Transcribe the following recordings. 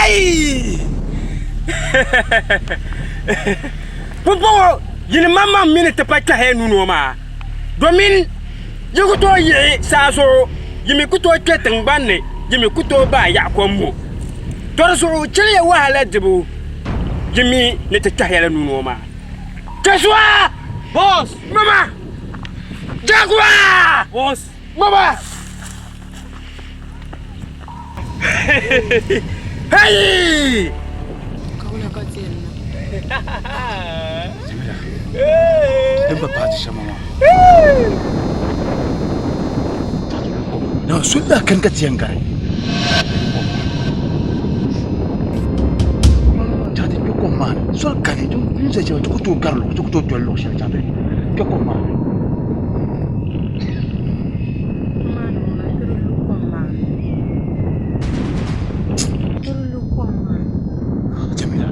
Hey! Pumpɔŋɔ yinim maŋmaŋ mi ni ti pa kpɛhiya nuu ni o maa, domin yi ku tooi yiɣi saa zuɣu, yi mi ku tooi kpe tiŋgban ni, yi mi ku tooi baai yaɣi kom ŋɔ. Tɔ di zuɣu chɛliya wahala dibu, yi mi ni ti kpɛhiya la nuu ni o maa. Joshua! Boss! Mama! Jaguar! Boss! Mama! Hey! Kawula ka ti yɛn niŋ. Jamila, din bi paai ti shɛm maa. Na soli daa kani ka ti yɛn gari. Chaŋ ti kpe kom maa ni. Soli kani, di ni zali shɛli ti ku tooi gari ti ku tooi doli luɣ shɛli chaŋ ti kpe kom maa ni. Jamila,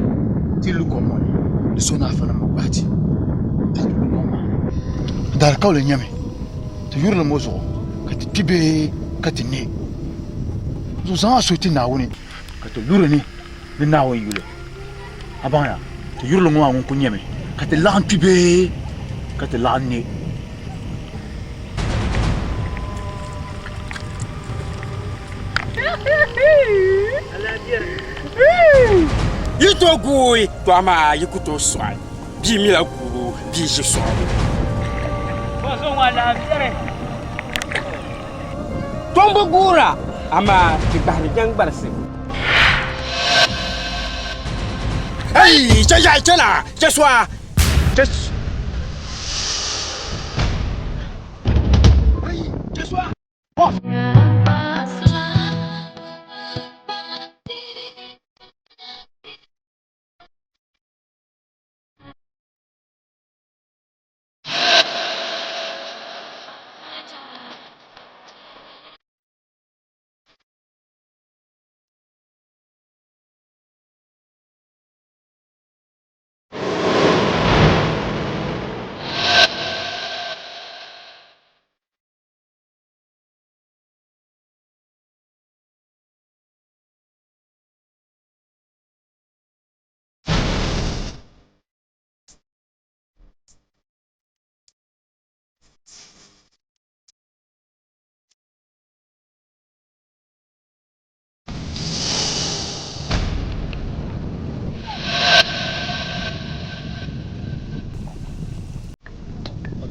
ti lu kom ŋɔ ni, di so ni afa nim bi gbaai ti, ka ti lu kom maa ni. Daalikauli nyɛmi, ti yurilim ŋɔ zuɣu ka ti kpi bee ka ti ne. Zuɣu zaŋ a suhu ti Naawuni ka ti luri ni ni Naawuni yuli. A baŋya, ti yurilim ŋɔ maa ŋun kul nyɛmi ka ti laɣim kpi bee ka ti laɣim ne. Yi tooi guui, to amaa yi ku tooi sɔɣi. Bia mila guubu, bia ʒi sɔɣibu. Tom bi guura, amaa di gbahiri jɛŋgbarisi. Hey, chɛ yaɣi chɛ na, chɛ sɔa, chɛ. Hey, chɛ sɔa.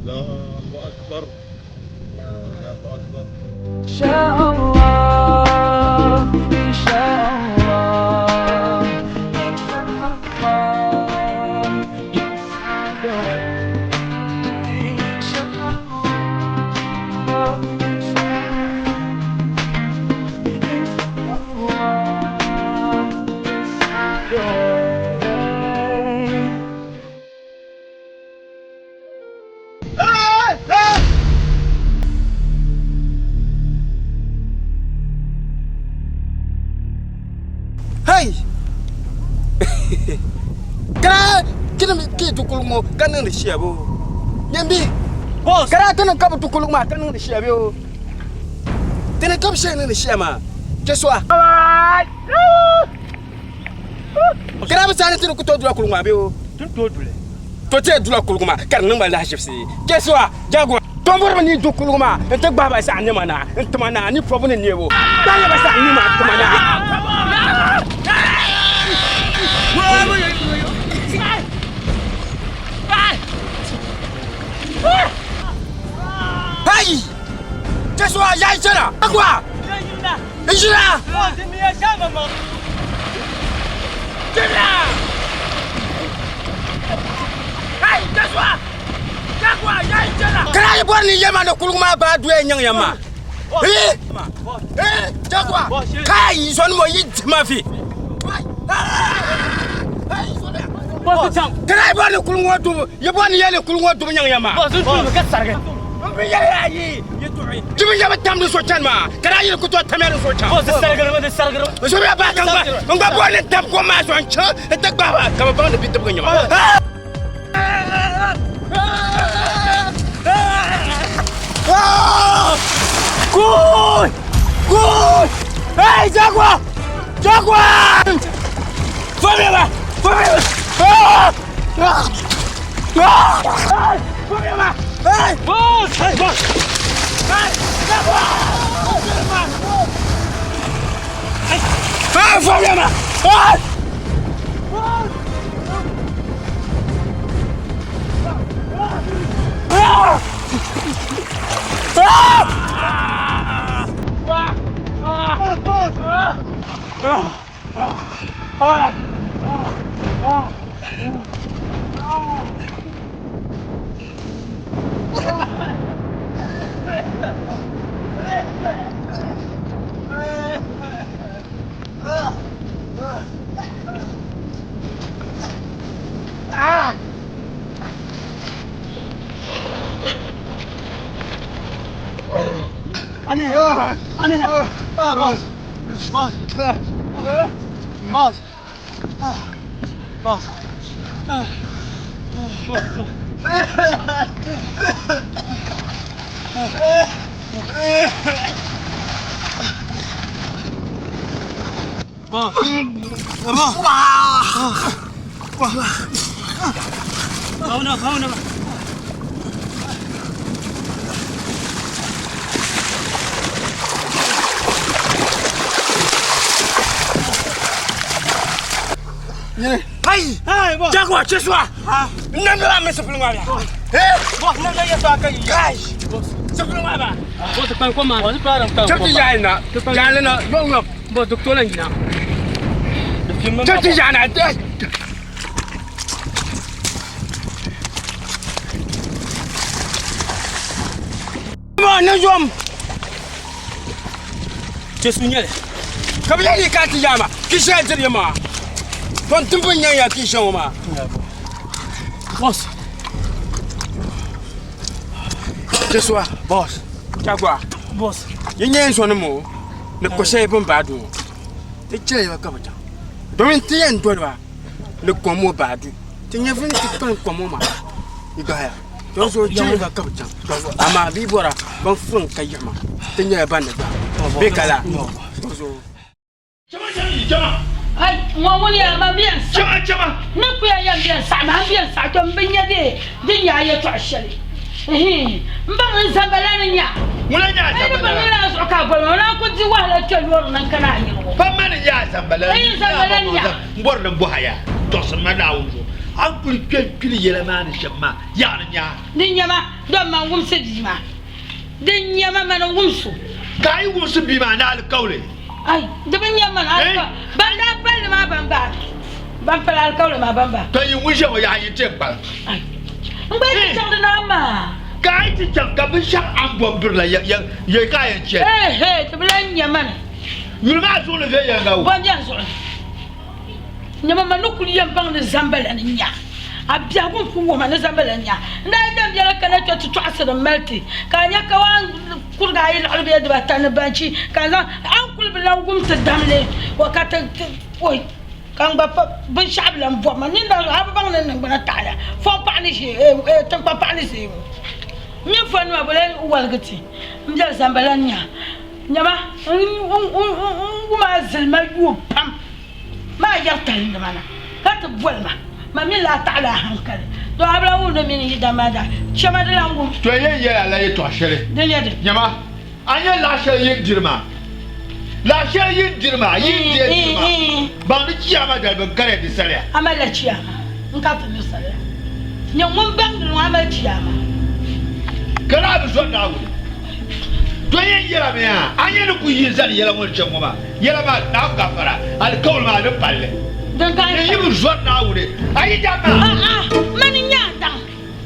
Allahu akbar. Allahu akbar. Inshallah, inshallah, Hey! Kara kini ki dukulu ŋɔ ka niŋdi shɛbu. Nyambi. Boss. Kara tini ka bi dukulu maa ka niŋdi shɛbu o. Tini ka bi shɛli niŋdi shɛm maa. Chɛsua. Kara bi saani tini ku tooi dula kuligu maa bee o? Tin tooi duli. To ti dula kuligu maa ka di niŋ ba lahaʒibisi. Chɛsua, Jaguar. Tomboriba ni du kuligu maa n-ti gbahi ba zaɣ nɛma na n-tima na ni pɔbu ni neebu. Gbahi ba zaɣ nɛma n-tima na. Hey! Chɛsua, yayi chana! Jaguar! N-ʒira! Kara yi bɔri ni yɛma ni kuligu maa baa doya nyaŋ ya maa. Jaguar, kai zɔni mo yi dima vi. Kara yi bɔri ni kuligu ŋɔ dubu, yi bɔri ni yɛli kuligu ŋɔ dubu nyaŋ ya maa. N bi yɛli ya yi yi tuɣi. Ti bi yɛbi tam di so chani maa, ka daa yili ku tooi tamya di so chaŋ. N suhuya bahi ka n gba n gba bɔri ni n tam kom maa zuɣu n chaŋ n ti gbahi ba ka bɛ baŋ ni bidibigi n-nyɛ ma. Good! Good! Hey, Jaguar! Jaguar! Fɔbiya ma! Fɔbiya! Fɔbiya ma! Boss! Boss! Fɔbiya ma! Jaguar, Cheswa! Namla mi sipili ŋɔ bia. Namla yɛ tɔɣa ka yi. Kai! Sipili ŋɔ ba. Boss, kpan kom maa. Chɛ ti yaɣali na. Yaɣali na yom yom. Boss, doctor lan yina. Chɛ ti yaɣali na. Ma ni yom. Chesu nyɛli. Ka bi yɛli ka ti yaɣa maa. Ki shɛli diri maa. Ton timbi nya ya ki shɛŋa maa. Boss. Cheswa. Boss. Jaguar. Boss. Yi nyɛ n sɔni mo ni ko shɛli bin baadu ŋɔ ti chɛliba ka bi chaŋ domin ti yɛn doliba ni kom ŋɔ baadu ti nyɛ vuni ti kpalim kom ŋɔ maa yi gahaya to zuɣu chɛliba ka bi chaŋ amaa bi bɔra ban fuŋ ka yiɣima ti nyɛla ban ni gbahi bɛ ka la to zuɣu Ai, ŋɔ ŋuni yaa ma bɛn saɣi. Ni kuya yɛn bɛn saɣi ma, n bɛn saɣi to m bi nya bee din nya a yɛtɔɣ shɛli. Ihi, m baŋ n zambala ni nya. Ŋuna nya a Ai ni zambala. baŋ ni a zuɣu ka a boli ma, o naan ku di wahala kpe loori ni n-kana a yini ŋɔ. Pa ma ni nya a zambala. N zambala ni nya. M bɔri ni m bɔhi a yaa, tɔɣisim ma Naawuni zuɣu. A ni kuli kpe n-kpili yɛla maa ni shɛm maa, yaɣi ni nya a. Di nya ma, dom ma n-wumsi bia maa. Di nya ma, mani n-wums o. Ka a yi wumsi bia maa ni alikauli. Ai, di bi nya mani alikauli. Ban daa pali li maa ban ba, ban pali alikauli maa ban ba. Ka yi ŋun ʒe ŋɔ yaɣa yi ti kpalim. Ai, n gba yi ti chaŋ di naan maa. Ka a yi ti chaŋ ka binshɛɣu a ni bom birila ya, ya, ya ka a yɛn chɛ. Ehe, di bi lan nya mani. Yuli maa zuɣu ni viɛnyɛliŋga wo. Bɔ m-beni zuɣu ni? Nyama ma ni kuli yɛn baŋ ni zambala ni nya a biɛhigu n-ku wuhi ma ni zambala ni nya. N daa yi dan biɛla kana kpe ti tɔɣisiri m mali ti, ka a nya ka waan kuriga ayi liɣiri bee dibata ni banchi ka n zaŋ a ni kuli bi lan wum ti damli o ka ti oi ka n gba pa binshɛɣu bi lan bɔbi ma. Nini daa a bi baŋ ni n niŋgbuna taɣiya fɔŋ paɣa ni ʒee tiŋkpa paɣa ni ʒee ŋɔ m mini fɔnima bi lan waligi ti m biɛli zambala ni nya. Nyama, n wum a zilima yuui pam maa yɛri talinima na, ka ti boli ma, ma mi lahi taɣila a haŋkali. To a bi lan wum di mini yi dam maa daa chɛ ma di lan wum. To n yɛn yɛl a la yɛtɔɣ shɛli. Din nyɛ di. Nyama, a nya laɣ shɛli yi ni diri maa? Laɣ shɛli yi ni diri maa, yi ni deei diri maa, baŋ di chiyaama dali bɛ ni kariya di saliya. A malila chiyaama n-ka ti mi saliya. Nyɛ ŋun baŋdi li ŋɔ, a mali chiyaama. Ka daa bi zɔri Naawuni. To yɛn yɛla mi a, a nya ni ku yi zani yɛla ŋɔ ni chɛ ŋɔ maa, yɛla maa Naawuni gafara, alikauli maa di palli. Din ka Di yi bi zɔri Naawuni, a yi daŋ maa. A'a, mani n-nyɛ a daŋ,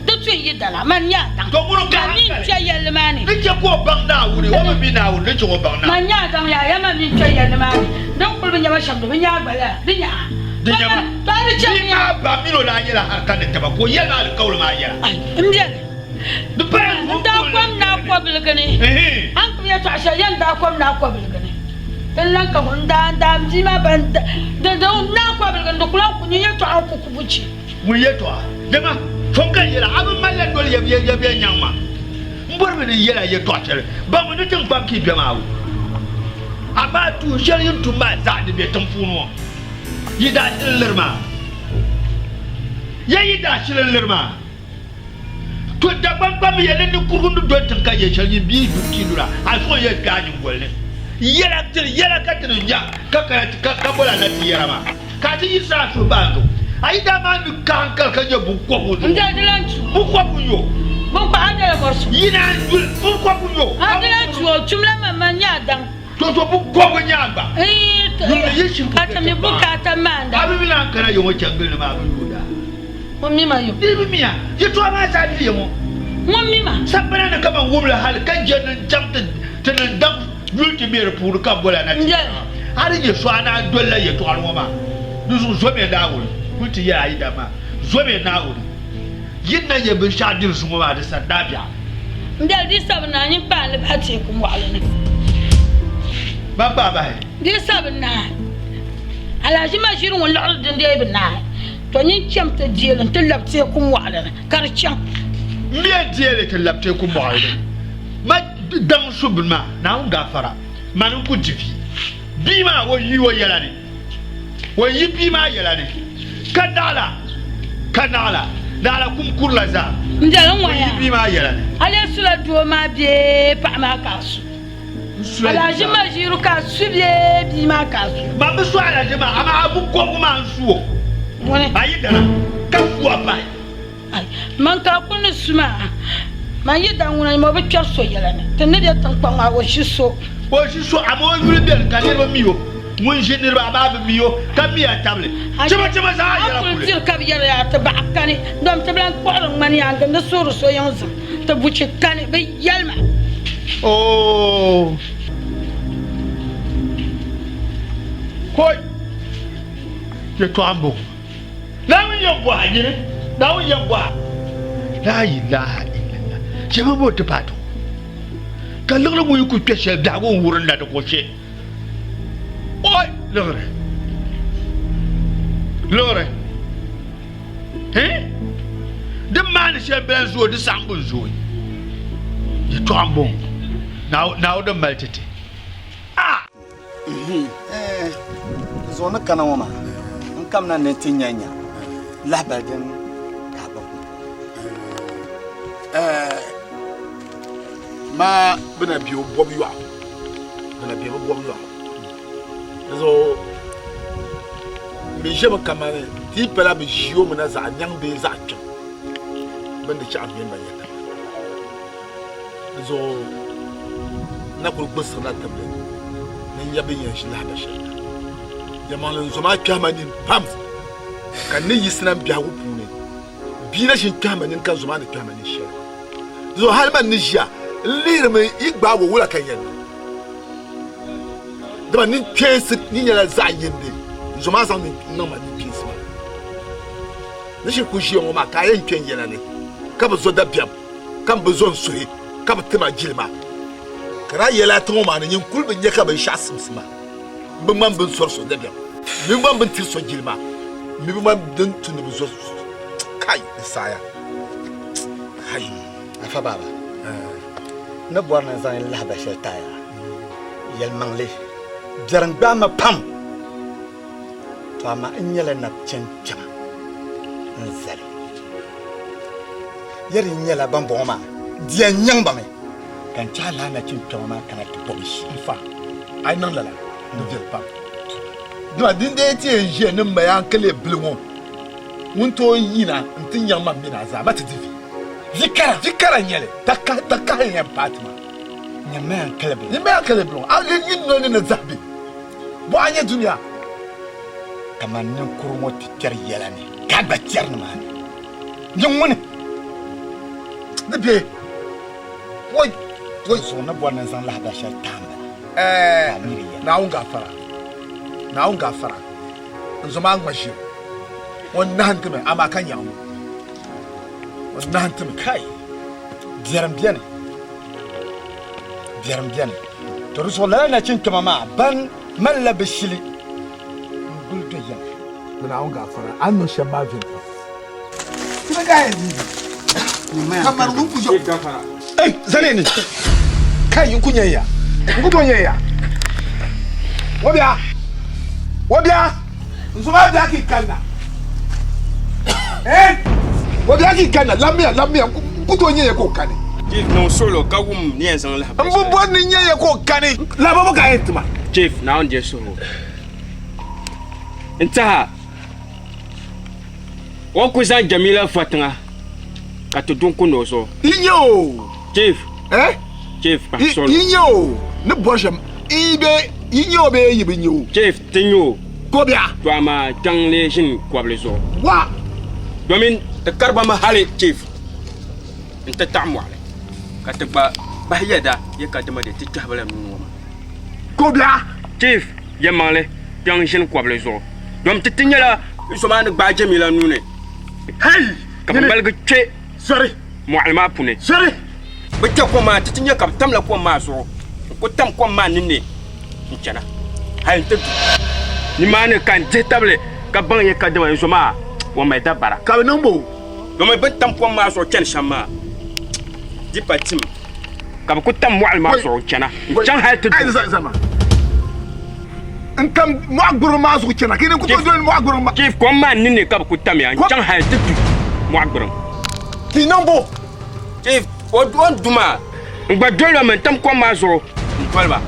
di tu n yi dana, mani n-nyɛ a daŋ. To ŋuni ka Mani n hankali kpe yɛlli maa ni. ni chɛ ka o baŋ Naawuni, o bi mi Naawuni, ni chɛ o baŋ Naawuni. Mani n-nyɛ a daŋ yaa, ya mani mi n-kpe yɛlli maa ni. Din kuli bi nya ma shɛm, di bi nya a gba lala, di nya a. Di nya ma. To a di chɛ Bia mi a. maa ba min o daa nyɛla harika ni taba, ka o yɛli ma alikauli maa yɛla. Ai, m beni. Di paya N daa kom naa kɔbiligi ni. A ni kuli yɛtɔɣ shɛli yɛn daa kom naa kɔbiligi ni. Din lan ka n daa n daa m bia maa ban di di naa kɔbiligi ni di ku lan ku nyin yɛtɔɣa n-ku ku buchi. Ŋun yɛtɔɣa, dama fom ka n yɛla, a bi malila noli yɛbiya nyaŋ ma. M bɔrimi ni n yɛl a yɛtɔɣ shɛli baŋmi ni tiŋkpaŋ ki be maa o. Amaa tuun shɛli yi ni tum maa zaa di be tiŋ puuni ŋɔ. Yi daa shili liri maa. Ya yi daa shili liri maa. To Dagbaŋ kpambi ya ni ninkurigu ni doli tiŋ ka yɛ shɛli nyin bia yi du ti lura a zuɣu yɛn kpe a nyiŋgoli ni. Yɛla tiri yɛla ka ti ni nya ka kana ti ka boli a na ti yɛra maa ka a ti yiɣisi a suhu bahi zuɣu. A yi daa maa ni kahi n-kali ka nyɛ buŋkɔbigu zuɣu. N dali di lan tu. Buŋkɔbigu n-nyɛ o. Buŋkɔbigu a dala mɔri so. Yi naan yuli buŋkɔbigu n-nyɛ o. A di lan tu o tumla maŋmaŋ nyɛ a daŋ. To to buŋkɔbigu n-nyɛ a gba. Yuli yi shiri ku Ka ti mi bukaata maanda. A bi mi naan kana yiŋɔ changili ni maa bi yuunda. Ŋun mi ma yo. Di bi miya, yɛtɔɣa maa zaa bɛ ya ŋɔ. Ŋun mi ma. Sagbana ni kaman wumli hali ka je ni n chaŋ ti ni daŋ yuli ti be di puuni ka boli a na ti yɛli ma, A di nyɛ so a naan dolila yɛtɔɣili ŋɔ maa. Di zuɣu zomiya Naawuni, kul ti yɛli a yidana maa, Zomiya Naawuni, yi ni na nyɛ binshɛɣu diri zuŋɔ maa di sani dabiɛɣu. M biɛli di sabi naa nyin kpaai ni bahi teeku mɔɣili ni. Ban kpaai bahi. Di sabi naa Alhaji Maʒiri ŋun liɣiri din dee bi naai. To nyin cham ti deei li nti lab teeku mɔɣili ni ka di chaŋ. M mi yɛn deei li ti lab teeku mɔɣili ni. Ma daŋ su bini maa, Naawuni gaafara, mani n-ku di vi. Bia maa, o yi o yɛla ni. O yi bia maa yɛla ni, ka naɣila, ka naɣila, naɣila kum kurila zaa. M biɛli O yi ŋɔya, bia maa yɛla ni. a lee sula doo maa bee paɣa maa ka a su? N sula Alhaji bia maa. Maʒiiru ka a su bee bia maa ka a su? Man bi su Alhaji maa, amaa a binkɔbigu maa n-su o. Ŋuni? A yi dana, ka su a pahi. Ai, man ka a kuli ni su maa, man yi daŋ ŋuna nyama o bi kpɛri so yɛla ni. Ti ni be tiŋkpaŋ maa, o ʒi so. O ʒi so, amaa o yuli beni ka niriba mi o. Ŋun ʒi niriba amaa bi mi o, ka mi a tabili. Chima chima zaa A yɛla kuli kuli. diri ka bi yɛri yaa ti baɣa kani, dom ti bi lan kpuɣiri ŋmani yaa n-gindi suhiri so yiŋ ziŋ. Ti buchi kani, bɛ yɛli ma. Oo! Hoi! Yɛtɔɣa m-bɔŋɔ. Naawuni yɛn bɔhi a nyini, Naawuni yɛn bɔhi a. Laa ilaha illallah. Shɛba m-bɔŋɔ ti paai tɔ. Ka liɣiri ŋun yi kuli kpe shɛli biɛhigu n-wurim na di ko she. Oi! Liɣiri. Liɣiri. Hii? Din maani shɛli bilan zooi di saɣimbu n-zooi. Yɛtɔɣa m-bɔŋɔ. Naawuni din mali ti ti. Ah! Zuɣu ni kana ŋɔ maa n kamina ni ti nya nya lahibali din ka a gbubi. Maa bɛ na be o bɔbu yɔɣu bɛ na be bɛ bɔbu yɔɣu di zuɣu mi ʒemi kamani ti yi pala bɛ ʒi o mi na zaɣ nyaŋ bee zaɣ kpiŋ bɛ ni di chaɣ mini ba nya taba di zuɣu n na kuli gbulisirila tibili ni n nya bɛ yɛn ʒi lahabali shɛli na. Yɛlimaŋli n zo maa kpɛhi ma nini pam ka n ni yiɣisina m biɛhigu puuni bia na ʒi n-kpɛhi ma nini ka n zo maa ni kpɛhi ma nini shɛli. Di zuɣu hali man ni ʒiya n lihirimi yi gbaag o wula ka n yɛn niŋ? Dama ninkpeensi ni nyɛla zaɣ yindi, n zo maa zaŋ niŋ ma ninkpeensi maa. Ni shiri ku ʒiya ŋɔ maa ka a yɛn kpe n yɛla ni ka bi zo dabiɛm, ka m bi zo n suhi, ka bi ti ma jilima. Ka daa yɛli a tiŋ ŋɔ maa ni, Nyin kul bi nya ka binshɛɣu simsi ma. M bi ŋmani bɛ ni sɔri so dabiɛm, m mi bi ŋmani bɛ ni tiri so jilima, m mi bi ŋmani din tu ni bɛ zo kai di saaya. Hai! Afa Baaba, n ni bɔri ni n zaŋ lahibali shɛli taai a, yɛlimaŋli, biɛrim gbaai ma pam, to amaa n nyɛla nabichɛn kpɛma n-zali. Yɛri yi nyɛla bambɔŋɔ maa, di yɛn nyaŋ ba mi, ka n chahi lala nachin kpɛma maa kana ti bɔbi ʒii. N fa, a yi niŋ lala, di viɛli pam. Dama din dee ti yɛn ʒiya ni m ma yaa n-ka leei bili ŋɔ ŋun tooi yina nti nyaŋ ma mini a zaa, ma ti di vi. Vi kara, vi kara n-nyɛ li, takahi, takahi n-yɛn paai ti ma. Nyamma yaa n-ka leei bili ŋɔ. Nyamma yaa n-ka leei bili ŋɔ. A lee nyin noli ni ni zahi be. Bɔ a nya dunia? Kaman ninkuri ŋɔ ti kpɛri yɛla ni ka a gba kpɛri nimaani. Nyin ŋuni? Di be. Woi! Woi! Zuɣu ni bɔri ni n zaŋ lahibali shɛli taai m-bala. Ɛɛ! Ka a mi di yɛla. Naawuni gaafara. Naawuni gaafara. N zo maa ŋma ʒiri. O nahim ti mi, amaa ka nyaŋ o. O nahim ti mi. Kai! Biɛrim beni. Biɛrim beni. To di zuɣu lala nachinkpɛma maa ban malila bɛ shili n-guli do yɛm. Ti Naawuni gaafara, a ni niŋ shɛm maa viɛli pam. Ti bi gahi ziibi ka mani ŋun ku zo. Ei, zani ni! Kai, n ku nya ya. N ku tooi nya ya. Wabia! Wabia! N zo maa biɛhi ka yi kanna. Eh? O biɛhi ka yi kanna, lammiya, lammiya, n ku tooi nya ya ka o kani. Chief, niŋ suɣilo ka wum ni yɛn zaŋ lahabali N bi bɔri ni n nya ya ka o kani. Lahabali ka a yɛn ti ma. Chief, Naawuni deei suhigu. N tɛha o ku zaŋ Jamila fa tiŋa ka ti du n-kundi o zuɣu. Yi nya o. Chief. Eh? Chief, kpahi suɣilo. Yi nya o ni bɔri shɛm. Yi be, yi nya o bee yi bi nya o? Chief, ti nya o. Ka o biɛɣu. To amaa kpiɔŋ lee ʒini kɔbili zuɣu. Wa! Domin ti kari ba mi hali, Chief, n-ti taɣi mɔɣili ka ti gba bahi yɛda yi ka dima di ti kpɛhi ba la nuu ŋɔ maa. Ka o biɛɣu. Chief, yɛlimaŋli, kpiɔŋ ʒini kɔbili zuɣu. Dom ti ti nyɛla so maa ni gbaai Jamila nuu ni. Hey! Ka bɛ ŋmaligi kpe Sori! mɔɣili maa puuni. Sori! Bɛ kpe kom maa, ti ti nya ka bɛ tamla kom maa zuɣu n-ku tam kom maa ninni n-chana hal nti du. Nimaani ka n dihi tabili ka baŋ ya kadama n zo maa o mali dabara. Ka bɛ niŋ ba o. Domi bɛ ni tam kom maa zuɣu chani shɛm maa di pa tim. Ka bɛ ku tam mɔɣili maa zuɣu n-chana n-chaŋ hal ti du. N tam mɔɣ gburiŋ maa zuɣu chana, ka yi ni ku tooi doli mɔɣ gburiŋ maa. Chief, kom maa ninni ka bɛ ku tamya n-chaŋ hal ti du mɔɣ gburiŋ. Ti niŋ bo? Chief, o ni du maa, n gba doli ba mi n-tam kom maa zuɣu n-doli ba.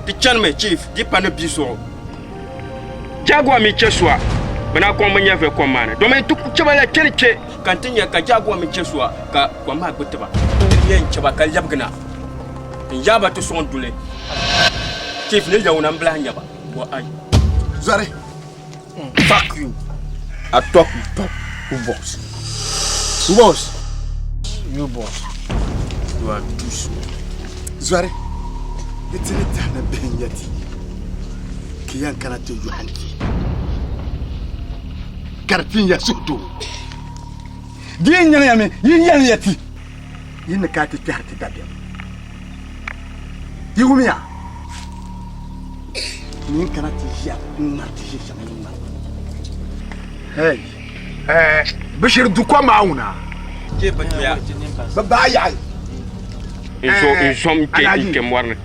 Ti chanimi, Chief, di pa ni bia zuɣu. Jaguar mi che sua, bɛ na kɔŋ bɛ nyɛvili kom maa ni, domin ti ku che ba la kpe ni kpe. Ka n ti nya ka Jaguar mi che sua ka kom maa gbi ti ba. N yɛn che ba ka lɛbigina n-yaai ba ti sɔŋ duli. Chief ni lɛwuna m-bilahi nya ba. Bɔ ai. Zɔri. Fuck you. I talk, you talk. Who boss? Who boss? You boss. You are too small. Zɔri, di ti ni tɛhi ni bihi n-nyɛ ti, ka yɛn kana ti yɔhi n-ti, ka di tin ya suhudoo. Di yi nyaŋ ya mi, yi yɛli ya ti, yi ni kana ti kpɛhiri ti dabiɛm. Yi wumya? Ni n kana ti ʒiya n-ŋmari ti ʒi shɛŋa yi ŋmari. Hey, eh, bɛ shiri du kom maa ŋuna. Bɛ baai yaɣi. N zom n kpe mɔri ni.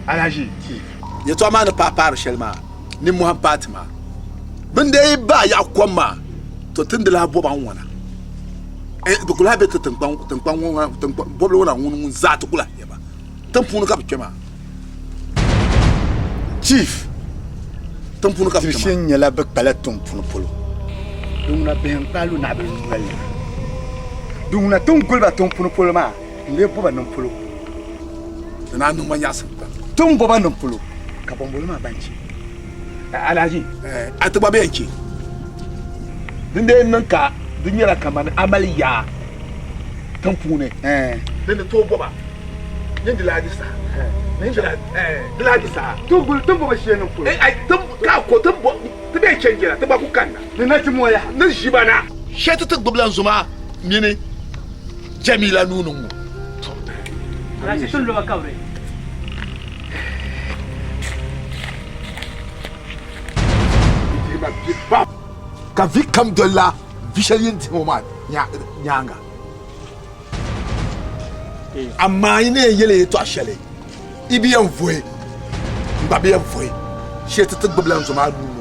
Alhaji, yɛtɔɣa maa ni paai paari shɛli maa, nimmohi m-paai ti maa. Bɛ ni dee baai yaɣi kom maa, to ti ni di lahi bɔba n-ŋɔna. Bɛ ku lahi be ti tiŋkpaŋ ŋɔ bɔbili ŋɔ na ŋuni ŋun zaa ti ku lahi nya ba. Tiŋ puuni ka bɛ kpe maa. Chief, tiŋ puuni ka bɛ kpe maa. Tiri nyɛla bɛ kpala tiŋ puuni polo. Din ŋuna bihi n-kpaai lu naɣibil noli ni. Din ŋuna ti ni guli ba tiŋ puuni polo maa n-lee bo ba niŋ polo. Di naan niŋ ma nyaɣisim pam. Ti ni bo ba niŋ polo ka bɔmbolo maa gba n-chɛ. Alhaji, a ti gba bɛ yɛn chɛ. Din dee niŋ ka di nyɛla kamani a mali yaa tiŋ puuni. Din ni tooi bo ba. Nin di lahi di saha. Nin di lahi di lahi di saha. Ti guli ti bo shee niŋ polo. Ai ti ka ko ti bo ti bɛ chɛnjɛla ti gba ku kanna. Ni na ti mo yaha. Ni ʒi ba na. Shee ti ti gbubila Nzuma mini Jamila nuu ni ŋɔ. Alhaji ti loba kabiri. Ka vi kam dolila vi shɛli yin dihi ŋɔ maa nyaaŋa. Amaa yi ni yɛn yɛli yɛtɔɣ shɛli, yi bi yɛn vuhi, n gba bi yɛn vuhi shee ti ti gbibila n zo maa nuu ni ŋɔ.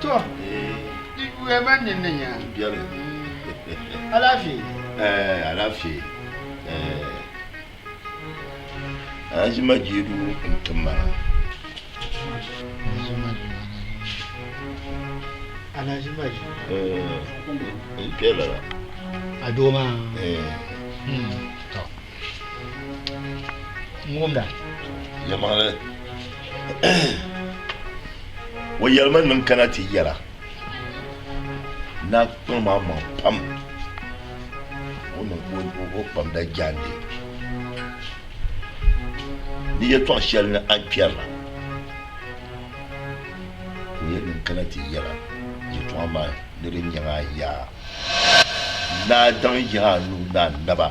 To, di yuya man ninni nya. Biɛni. Alaafee. Eh, alaafee. Eh. Alhaji Majidu n-tim ma na. Alhaji Majidu. Eh, n kpe lala. A doo maa. Eh. To. N wumda. Yɛlimaŋli. O yɛlimi ni n kana ti yɛra. Naa kpaŋ maa maŋ pam o niŋ o kpamda jaande ni yɛtɔɣ shɛli ni a ni kpɛrila ka o yɛli ni n kana ti yɛla yɛtɔɣa maa ni di nyaŋ a yaa naa daŋ yihi a nuu ni a naba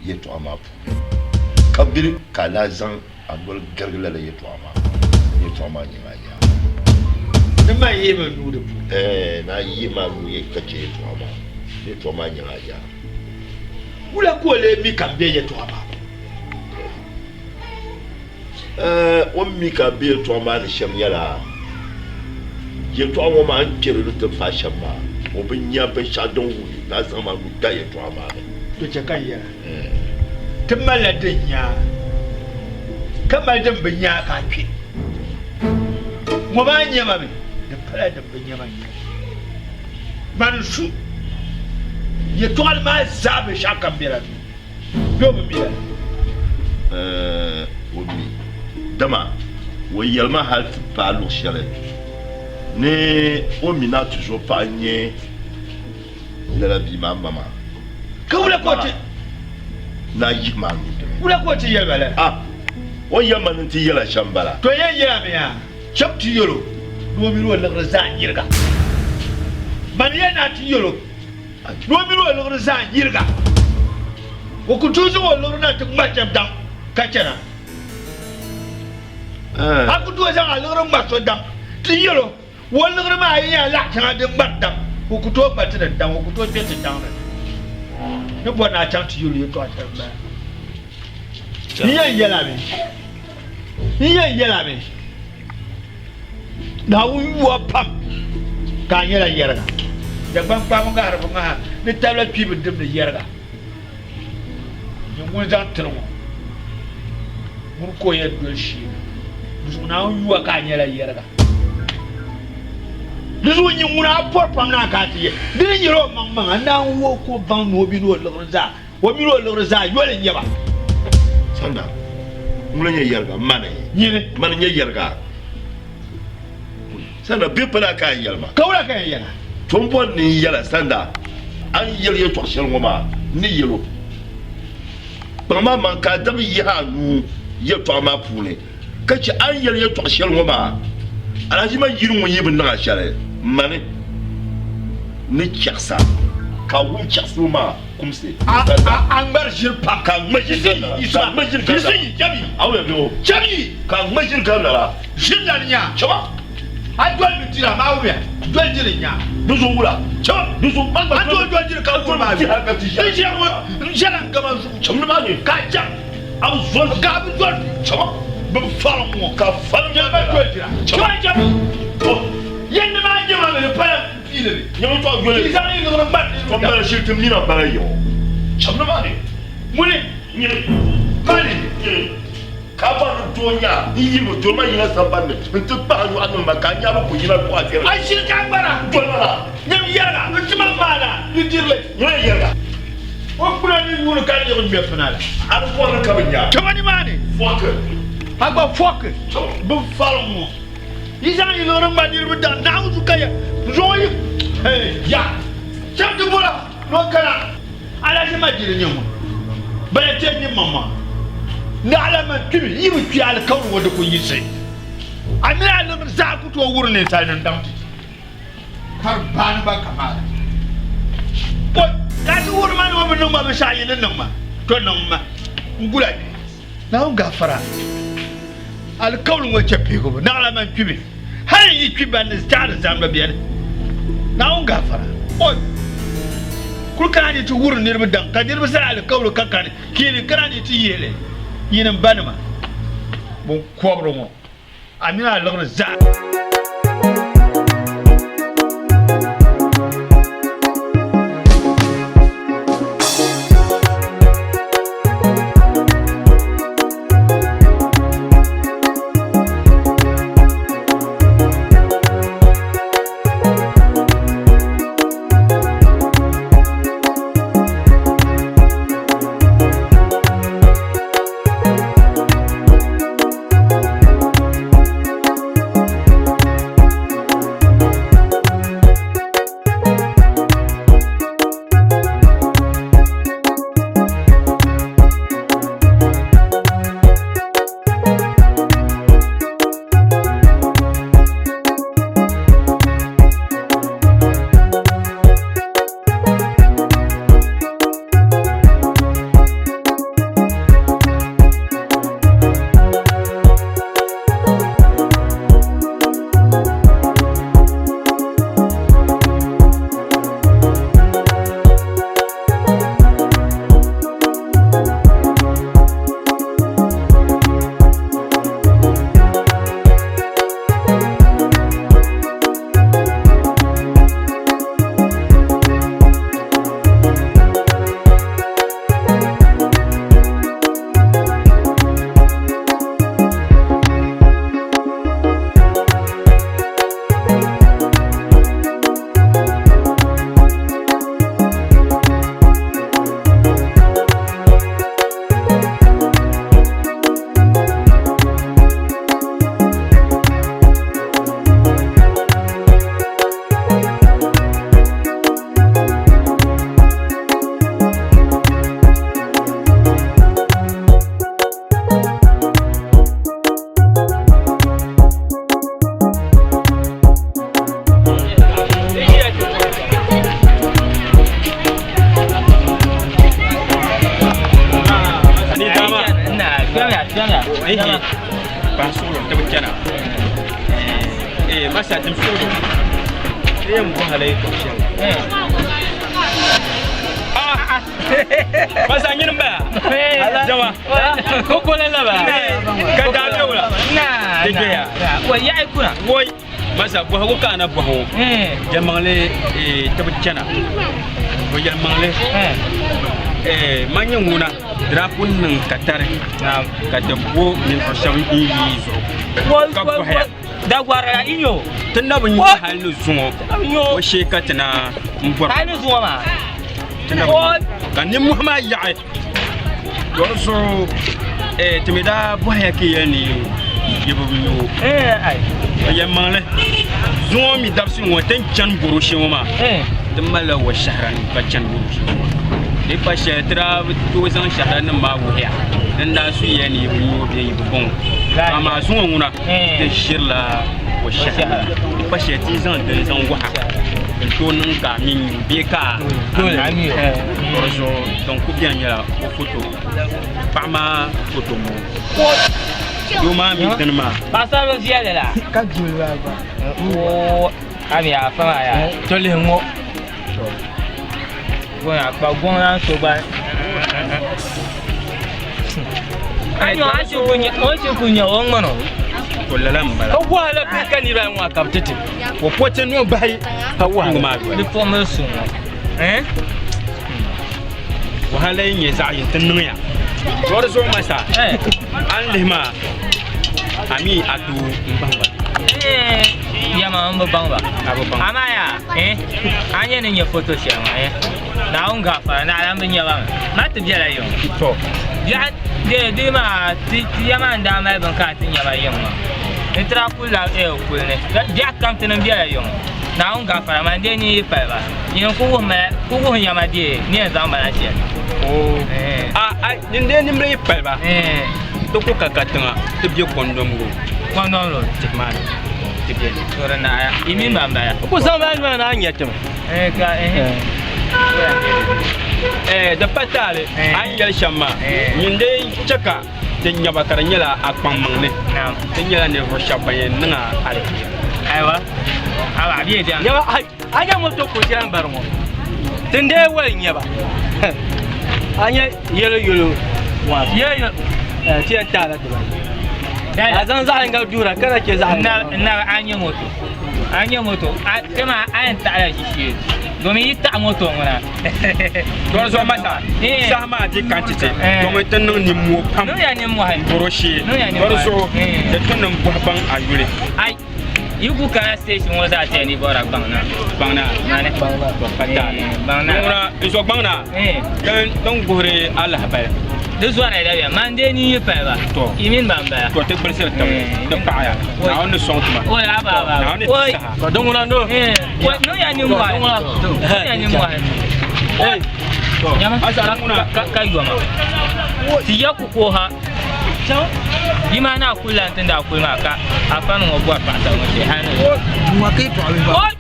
yɛtɔɣa maa puuni ka biri ka a lahi zaŋ a noli garigi lala yɛtɔɣa maa yɛtɔɣa maa nyaŋ a yaa. Ni man yihi ma nuu di puuni. Ɛɛ, ni a yihi ma nuu ka chɛ yɛtɔɣa maa, ni yɛtɔɣa maa nyaŋ a yaa. Wula ka o lee mi ka m be yɛtɔɣa maa puuni? Ɛɛ, o ni mi ka a be yɛtɔɣa maa ni shɛm nyɛla, yɛtɔɣa ŋɔ maa ni kpɛri ni ti paai shɛm maa, o bi nya binshɛɣu din wuhi ni a zaŋm a nuu da yɛtɔɣa maa ni. To chɛ ka n yɛra, Ti malila din nya ka mali din bi nya ka a kpe. Ŋɔ maa nya ma mi, di pala din bi nya ma n-nyɛ li. Mani n-su yɛtɔɣili maa zaa binshɛɣu kam bela ni. Bɛ o bi mi lala? Ɛɛh, o mi. Dama o yɛli ma hal ti paai luɣ shɛli ni o mi ni a tuzo paɣa n-nyɛ lala bia maa ma maa. Ka wula ka o ti. Ni a yihi ma a nuu dini? Wula ka o ti yɛli ba lala? Ah, o ni yɛli ma ni n ti yɛl a shɛm m-bala. To yɛn yɛla mi yaa, cham ti yɛl o ni o mini o liɣiri zaa yiriga. Mani yɛli ni a ti yɛl o. Ni o mini o liɣiri zaa yiriga. O ku tooi zaŋ o liɣiri na ti ŋma shɛb daŋ ka chana. A ku tooi zaŋ a liɣiri ŋma so daŋ ti yɛl o, o liɣiri maa yi nyɛla laɣ shɛŋa din ŋmari daŋ, o ku tooi ŋma ti di daŋ, o ku tooi kpe ti daŋ ni. Ni bɔri ni a chaŋ ti yɛl o yɛtɔɣ shɛli m-bala. N yɛn yɛl a mi, n yɛn yɛl a mi. Naawuni yuwa pam ka a nyɛla yɛriga. Dagbaŋ kpaami ŋahiri bi ŋaha ni tabila kpi bi dimdi yɛriga. Nyɛ ŋun zaŋ tiri ŋɔ ŋuni ka o yɛn doli sheeni. Di zuɣu Naawuni yuwa ka a nyɛla yɛriga. Di zuɣu nyɛ ŋuni a pɔri pam ni a ka a ti yɛ. Di ni nyɛla o maŋmaŋa Naawuni wuhi ka o baŋ ni o mini o liɣiri zaa O mini o liɣiri zaa yoli n-nyɛ ba. Sanda, ŋuna nyɛ yɛriga, mani. Nyini. Mani nyɛ yɛriga. Sanda, bɛ pala ka a yɛli ma. Ka wula ka yɛn yɛla? To m bɔri ni n yɛla, Sanda, a ni yɛli yɛtɔɣ shɛli ŋɔ maa, n ni yɛl o. Kpaŋ maa maŋ ka a daŋ yihi a nuu yɛtɔɣa maa puuni, ka chɛ a ni yɛli yɛtɔɣ shɛli ŋɔ maa. Alhaji ma yiri ŋun yi bi niŋ a shɛli, mani ni chaɣisa, ka a wum chaɣisibu maa. kumsi. A a ŋmari ʒiri pam. Ka ŋma ʒiri ka lala. Ka ŋma ʒiri ka lala. Yiɣisi chabi. Awo ya biho. Chabi. Ka ŋma ʒiri ka lala. Ʒiri lali nya. Chaba. A doli mi dira maa wuya. Doli diri nya. Di zuɣu wula. Chaba. Di zuɣu ma A doli doli diri ka wuri maa. Ti hali ka ti ʒiya. N ʒiya ŋɔ n ʒɛla n gama zuɣu. Cham ni maa ni. Ka cham. A bi zoli. Ka a bi zoli. Chaba. Bi fari ŋɔ. Ka fari ŋɔ. Nyɛ doli dira. Chaba. Chabi. Yɛn ni maa nyɛ ma mi di pala. Nyɛmi tɔɣ yoli. Yi zaŋ yi liɣiri ŋmari niriba. Tom bala shiri tim nina bala yiɣi o. Cham ni maa ni. Ŋuni? Nyini. Mani? Nyini. Ka a bɔri ni doo nya n yirigi doli ma yina samban ni nti kpahi a nyɔɣu niŋ ma ka a nyabu ku yina tɔɣ a viɛlim. A shiri ka a ŋmara? Doli ma na. Nyɛmi yɛriga n tima maana ni dirili. Nyini yɛriga. O kpuna ni yuuni ka yiɣi ŋmɛ pina la. A bi bɔri ni ka bi nya. Chama ni maa ni. Fɔki. A gba fɔki. Bɛ fari ŋɔ. Yi zaŋ yi liɣiri ŋma niriba daŋ Naawuni zuɣu ka yɛ zuɣu yi ya shɛm ti bɔra ni o kana alahichi ma diri nyɛ ŋun bala ti nyɛ maŋmaŋa naɣila man kpimi yi bi kpi alikauli ŋɔ di ku yiɣisi a mini a liɣiri zaa ku tooi wuri ninsalinim daŋ ti ka di baani ba kamaala o ka ti wuri ma ni o bi niŋ ma binshɛɣu yi ni niŋ ma to niŋ ma n gula bɛ Naawuni gaafara alikauli ŋɔ chɛ pihigibu naɣila man kpimi hali yi kpi ban ni zaɣiri zahimba beni Naawuni gaafara o kuli kana ni ti wuri niriba daŋ ka niriba zaa alikauli ka kani kiini kana ni ti yihili yinim banima binkɔbiri ŋɔ a mini a liɣiri zaa. Ehe, paɣa suɣulo ti bi chana. Eh, masa dim suɣulo. Ti yɛn bɔhi la yɛltɔɣa shɛli. Ah, masa nyini m-bala. Jama. Ko la ba. Ka daa be wula. Na. Di doya. Wai yaɣi kuna. Woi. Masa bɔhigu ka a na bɔhi o. Yɛlimaŋli ti bi chana. O yɛlimaŋli man nyɛ ŋuna di daa pun niŋ katari ka ti bo ninvuɣ shɛba n-yi yi zuɣu ka bɔhiya. Dagbarila yi nya o. Ti na bi nya hali ni zuŋɔ o shee ka ti na m-bɔri. Hali ni zuŋɔ maa. Ti na bi nya ka nimmohi maa yaɣi. To di zuɣu ti mi daa bɔhiya ka yɛli ni yi bi nya o. Yɛlimaŋli zuŋɔ mi dabisili ŋɔ ti ni chani bɔro shee ŋɔ maa ti malila wa shɛhira ka chani bɔro shee ŋɔ maa. Di pa shɛli ti daa bi tooi zaŋ shɛhiranim maa wuhiya din daa su ya ni yi bi nya o bee yi bi bɔŋ o. Amaa zuŋɔ ŋuna ti ʒirila wa shɛhira. Di pa shɛli ti yi zaŋ dini zaŋ wuhi a n-tooi niŋ ka a mi nya o bee ka a mi o. Di zuɣu din ku beni nyɛla o foto, paɣa maa foto m-bɔŋɔ. Doo maa mi dini maa. Paɣasaribili viɛlli la. Ka doli maa gba. Oo, a mi afa maa yaa. To lihi ŋɔ. Gɔŋ a kpa gɔŋ lan so gba. A nyɔ a chi ku nya o chi ku nya o ŋmani o. To lala m-bala. Ka wahala bihi ka niriba ayi ŋɔ ka bɛ ti ti. O pɔti noo bahi ka wahala maa doli. Di puɣimili suŋ ŋɔ. Eh? Wahala yi nyɛ zaɣ yini ti niŋya. To di zuɣu masa a ni lihi maa a mi a tooi n baŋ ba. Yɛma n bi baŋ ba. A bi baŋ. Amaa yaa eh a nyɛ ni nyɛ foto shɛli ŋɔ eh Naawuni gaafara naɣila n bi nyɛ ba mi ma ti bela yiŋ. To. Biɛɣu de di maa ti ti ya maa n daa mali bini ka a ti nyɛ ba yiŋ maa. Ni ti daa kuli la eh kuli ni biɛɣu kam ti ni bela yiŋ. Naawuni gaafara man dee ni yi pali ba. Nyin ku wuhi ma ku wuhi ya ma dee ni yɛn zaŋ ba na shɛli. Oo. A a nyin dee nimbila yi pali ba. Ti ku ka katiŋa ti be Kɔndom Road. Kɔndom Road. Tihi maa ni ti be ni. To di naaya. Yi mini ban bala. Ku zaŋ ba noli ni a nya ti mi. Eh ka eh. Eh di pa taali a ni yɛli shɛm maa nyin dee chɛ ka ti nya ba ka di nyɛla a kpaŋmaŋ ni ti nyɛla ninvuɣ shɛba ban yɛn niŋ a aliheri. Aiwa. Awa a bɛ diɛm. Nyaba ai a nya moto ko shɛli n bari ŋɔ tin dee wali nyaba a nya yɛlo yɛlo wa Yɛlo eh ti yɛn taala dibayi a zaŋ zaɣ yinga duura ka na chɛ zaɣ yinga Na na a nya moto. A nya moto. A kama a yɛn taɣila ʒishee domin yi taɣi moto ŋuna. Dɔri zuɣu masa saha maa di kan ti ti domin ti niŋ nimmoo pam Niŋya nimmohi. bɔro shee Niŋya dɔri nimmohi. zuɣu di tu ni n bɔhi baŋ a yuli. Ai yi ku kana station ŋɔ zaa tiya ni bɔra gbaŋ na. Gbaŋ na. Mani. To pa taali. Gbaŋ na. Ŋuna n zo gbaŋ na. Din guhiri a lahabali. Di zɔri la bɛ man dee ni yi pali ba. To. Yi mini ban bala. To ti gbulisiri tibili ti paɣaya. Naawuni ni sɔŋ ti ma. Oi aba aba. Naawuni ni Oi. ti saha. To din ŋuna no. Oi niŋya nimmohi. Niŋya nimmohi. To. Nyama Asa ŋuna. ka ka yoma. Ti ya ku ko ha. Yi maa na kuli lan ti daa kuli maa ka afani ŋɔ bɔri paɣasari ŋɔ shee hali ni. Ŋɔ ka yi tɔɣili ba. Oi!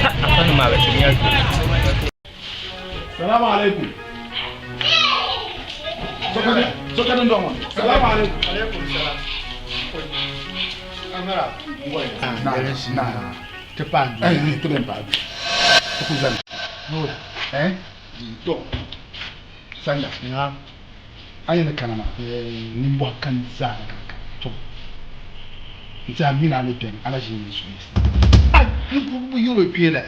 Ha afani maa bi ti nyɛli. Salamu alaikum. Soka din dɔŋɔ. Salamu alaikum. Alaikum salam. Amara. Na, na. Ti paai. Eh, ti bɛn paai. Ti ku zani. Eh? To. Sanda. Nga. A yɛn ni kana maa, nimbɔhi kan zaa ni ka to. N tiɛha m mini a ni beni, a na ʒi n-yi suɣuyisi. Ai, ninkurigu bi yɛl o kpee la.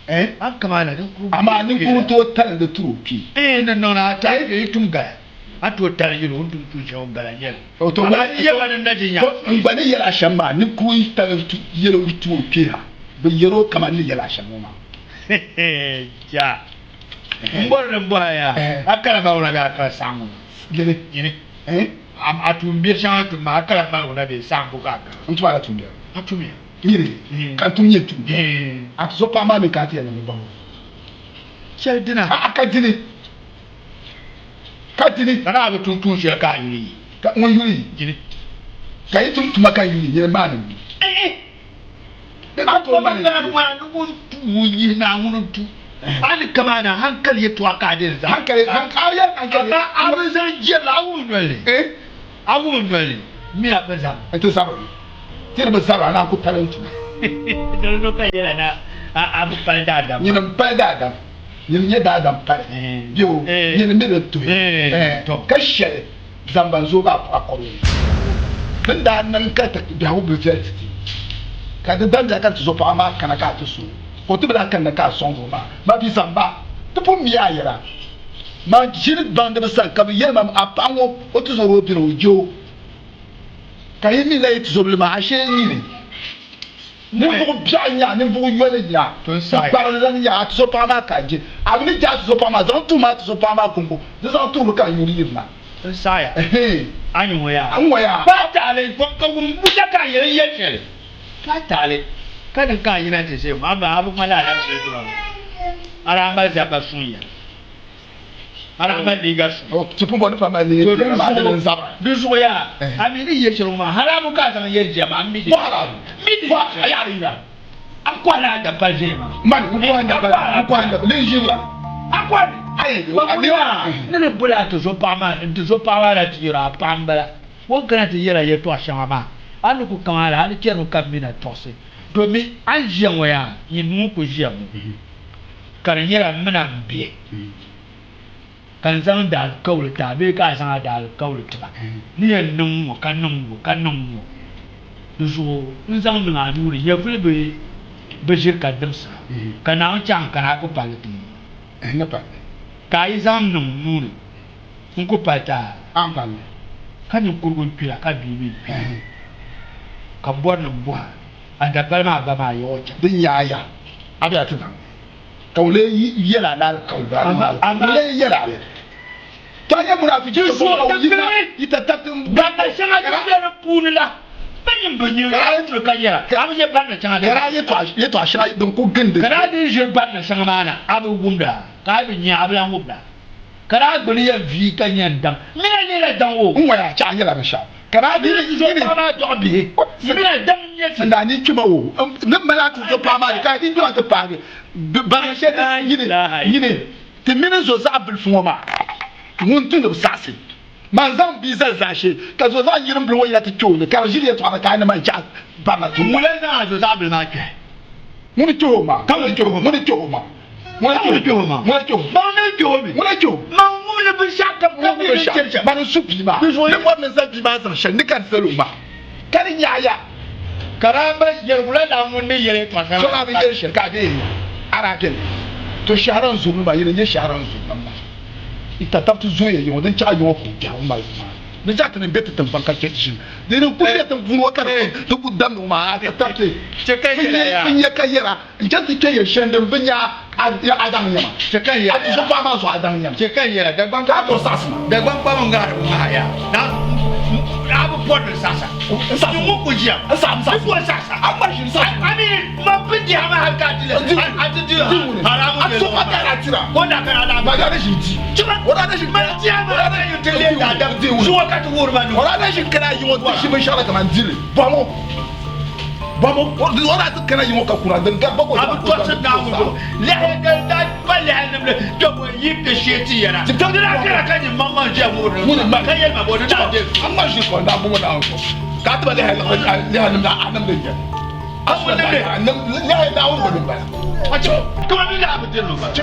Eh? A kamana ninkurigu bi Amaa yɛl o kpee ninkurigu la. tooi tali di tiri o kpee. Eh, ni niŋ na, a tahi ka yi tum gala. A tooi tali yɛl o ni tum tuun shɛŋa o gala nyɛli. O to Amaa yi yɛli ma ni na ti nya. To, n gba ni yɛl a shɛm maa, ninkurigu yi tali yɛl o ti o kpee ha, bɛ yɛr o kaman ni yɛl a shɛm ŋɔ maa. Ja. N bɔri ni n bɔhi a yaa, a kala maligu na bee a kala saɣiŋgu na? Yɛli. Yini. Eh? A tuumbiɛri shɛŋa tum maa, a kala maligu na bee saɣiŋgu ka a kala? N tum a la tuumbiɛri. A tumiya. Yini. Ka n tum nyɛ tuumbiɛri. A ti zo paɣa maa mi ka a ti yɛli ni bɛ baŋ o. Shɛli dina. A ka dini. Ka dini. Ka naa bi tum tuun shɛli ka a yuli yi. Ka ŋun yuli yi. Yini. Ka yi tum tuma ka n yuli yi, nyini maa ni mi. A kpɔma ŋan ŋmaa ni ŋun tu ŋun yihi Naawuni n-tu. A ni kamani hankali yɛtɔɣa ka a di n-zaŋ. Hankali, hankali, a yɛli hankali. Amaa a bi zaŋ jɛrili a wum noli ni. A wum n noli ni, m mi a bi zab. N ti zabiri. Ti di bi zabiri, a naan ku pali n tuma. Di zuɣu ka yɛla ni a bi pali daadam. Nyini m-pali daadam. Nyini n-nyɛ daadam pali. Bɛ o, nyini mi di tuhi. Ka shɛli zamba n-zooi a kɔbu ni. Din daa niŋ ka ti biɛhigu bi viɛli ti ti, ka di damya ka ti zo paɣa maa kana ka a ti so, ka o ti bi lahi kanna ka a sɔŋdi o maa. Mabia zamba, ti pun mi a yɛla. Man ʒini baŋdiba sani ka bɛ yɛli ma, A paɣa ŋɔ, o tizɔri o bini, o je o. Ka yi mi la yi tizɔbili maa, ashee nyini. Ninvuɣ biɛɣu n-nyɛ a, ninvuɣ yoli n-nyɛ a, tikparili lan n-nyɛ a, a tizɔpaɣa maa ka a je. A mi ni je a tizɔpaɣa maa, zaŋ tuhi ma a tizɔpaɣa maa kɔŋko, di zaŋ tuhimi ka n nyuli yirina. N saɣiya, a ni ŋɔ yaa. N ŋɔ yaa. Paai taɣili, ka wum buta ka a yɛli n yɛli shɛli. Paai taɣili, ka din ka a yina ti ʒe ŋɔ, amaa a bi ŋmanila a daa mali dɔɣi a daa mali zabba suŋ ya. A daa mali liiga suŋ. Ti pumpɔŋ ni pa mali liiga biɛla maa, di ni zabira. Di zuɣu yaa, a mi ni yɛ shɛli ŋɔ maa, haramu ka a zaŋ yɛ ʒiya maa, m mi di. Bɔ haramu? M mi di. Bɔ a yaɣiri yina? A kɔhila a dapali ʒiya maa. Mani, n kɔhi n dapali, n kɔhi n dapali, di n ʒi wula? A kɔhi? Ayi, a mi yaa, ni di boli a tizɔpaɣa maa, n tizɔpaɣa maa na ti yɛr o, a paɣa m-bala. O ni kana ti yɛl a yɛtɔɣ shɛŋa maa, a ni ku kaŋ a la, a ni chɛrimi ka m mi na tɔɣisi. Domi a ni ʒiya ŋɔ yaa, nyin ŋun ku ʒiya ŋɔ, ka di nyɛla m mini a m-be, ka n zaŋ daalikauli ti a bee ka a zaŋ a daalikauli ti ma ni yɛn niŋ ŋ-ŋɔ ka niŋ ŋ-ŋɔ ka niŋ ŋ-ŋɔ. Di zuɣu n zaŋ niŋ a nuu ni, nyɛvili bi ʒiri ka dimsi a, ka Naawuni chaŋ n-kana a ku palli ti ma. Ka a yi zaŋ niŋ n nuu ni, n ku pali ti a. Ka ninkurigu n-kpira ka bia mi kpi, ka m bɔri ni m bɔh a, a dapali maa ba maa yiɣ o chaŋ. Din yaaya, a be a ti baŋ ka o lee yɛl a ni alikauli maa, o lee yɛl a li. To a nyɛ munaafichi so ka o yina yi tatabo Barina shɛŋa din be di puuni la, bɛ nyin bi nya a ni ka yɛra, a bi nya barina shɛŋa din. Ka daa yɛtɔɣ shɛŋa din ku gindi. Ka daa dii ʒiri barina shɛŋa maa na, a bi wumda, ka a bi nya, a bi lan wumda. Ka daa gbuni yɛn vie ka nya n daŋ. M mi na leela daŋ o. N ŋɔya chaɣ nyɛla binshɛɣu ka daa Mini di zo paɣa maa dɔɣi bihi. M mi na daŋ n-nyɛ ti. N daa ni kpima o. N ni mali a ti zo paɣa maa ni ka di kpima ti paagi barina shɛli ti nyini nyini ti mini zo zaɣ bilifu ŋɔ maa ŋun tu ni bi saɣisi. Man zaŋ bia zali zaashee ka zo zaɣ nyirim bili ŋɔ yina ti kpe o ni ka di ʒiri yɛtɔɣa ni ka a ni man chaɣ barina ti Ŋuna zaŋ a zo zaɣ bili maa kpɛhi. Ŋuni kpɛhi o maa? Ka ŋuni kpɛhi o? Ŋuni kpɛhi o maa? Ŋuni kpɛhi o maa? Ŋuni kpɛhi o? Man mi kpɛhi o mi. Ŋuni kpɛhi o? Man ŋum ni binshɛɣu kam ka mi ni chɛri shɛm. Man n-su bia maa. Ni bɔri ni n zaŋ bia maa zaŋ shɛli ni ka n sali o maa ka di nyaɣi ya. Ka daa mali yɛligu la daa ŋun ni yɛli yɛtɔɣa shɛŋa. So daa bi yɛli shɛli ka a bee a daa beni. To shɛhira n-zuri maa, yini n-nyɛ shɛhira n-zuri maa. Yi tatabti zoya yiŋɔ din chaɣi yiŋɔ ka o biɛhigu mali maa. Di chaɣi ti ni be ti tiŋgbani ka chɛ ʒim. Di ni kuli be tiŋ puuni ŋɔ ka di ku damdi ŋɔ maa, a tatabti n nya ka yɛra n chani ti kpe yɛl shɛli din bi nya a daŋ nyama. A ti zo paɣa maa zuɣu a daŋ nyama. Ka a tɔri saɣisi ma. Dagbaŋ kpam n-gahiri bi ŋmahi ya. A bi bɔri ni saɣisa. N saɣisi. Ni ŋun ku ʒiya. N saɣim saɣisi. Ni bɔri saɣisa. A ŋmari ʒini saɣisi. A mi man pun dihi a maa hali ka a ti le. A ti di haramu A so ka tara tira. Ko da kana da. Ba da ʒini di. O daa na ʒini Man dihi a maa ka yi ti le daadam. Zuɣu ka ti wuhiri ma ni. O daa na ʒini kana yiŋɔ ti ʒi binshɛɣu la kaman dili. Bɔŋɔ. Bɔŋɔ. O daa ti kana yiŋɔ ka kuna din gari ba ka o A bi tɔɣisi Naawuni zuɣu. Lɛhi din daa pa lɛhi nimdi kpɛbu n-yi kpe shee ti yɛra. Di daa kana ka nyin maŋmaŋ ʒiya ŋubiri ni ka yɛli ma, Bɔ ni daa deei A ŋma ʒiri kɔŋ daa bɔŋɔ Naawuni zuɣu ka a ti ba lɛhi nimdi a nimdi n-nyɛ li. A ŋun nimdi. Lɛhi Naawuni gba ni m-bala. Kaman mi daa bi diri li m-bala.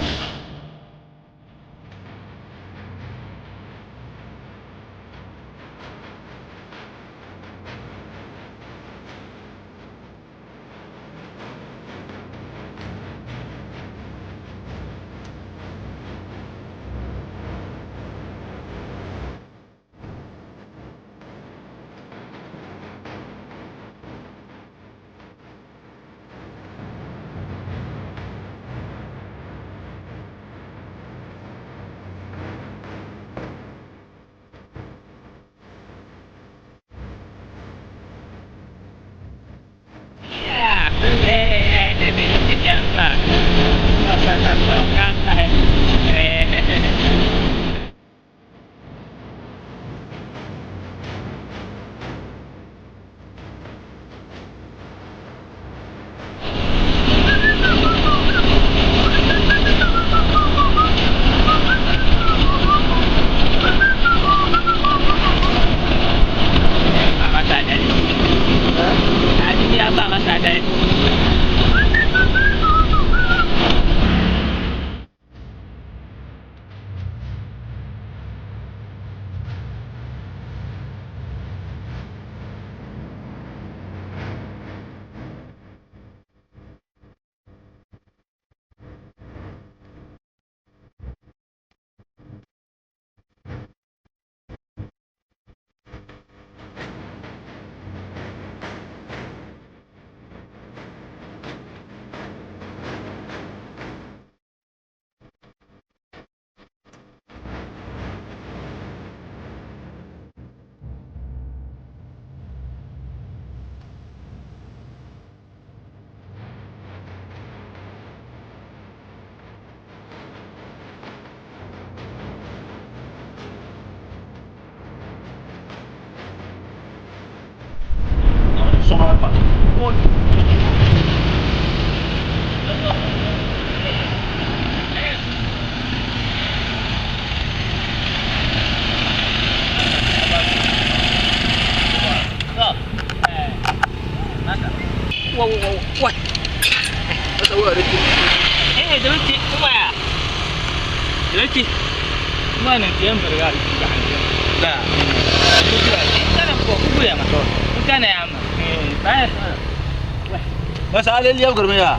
Masa a lee lɛbigirimi yaa?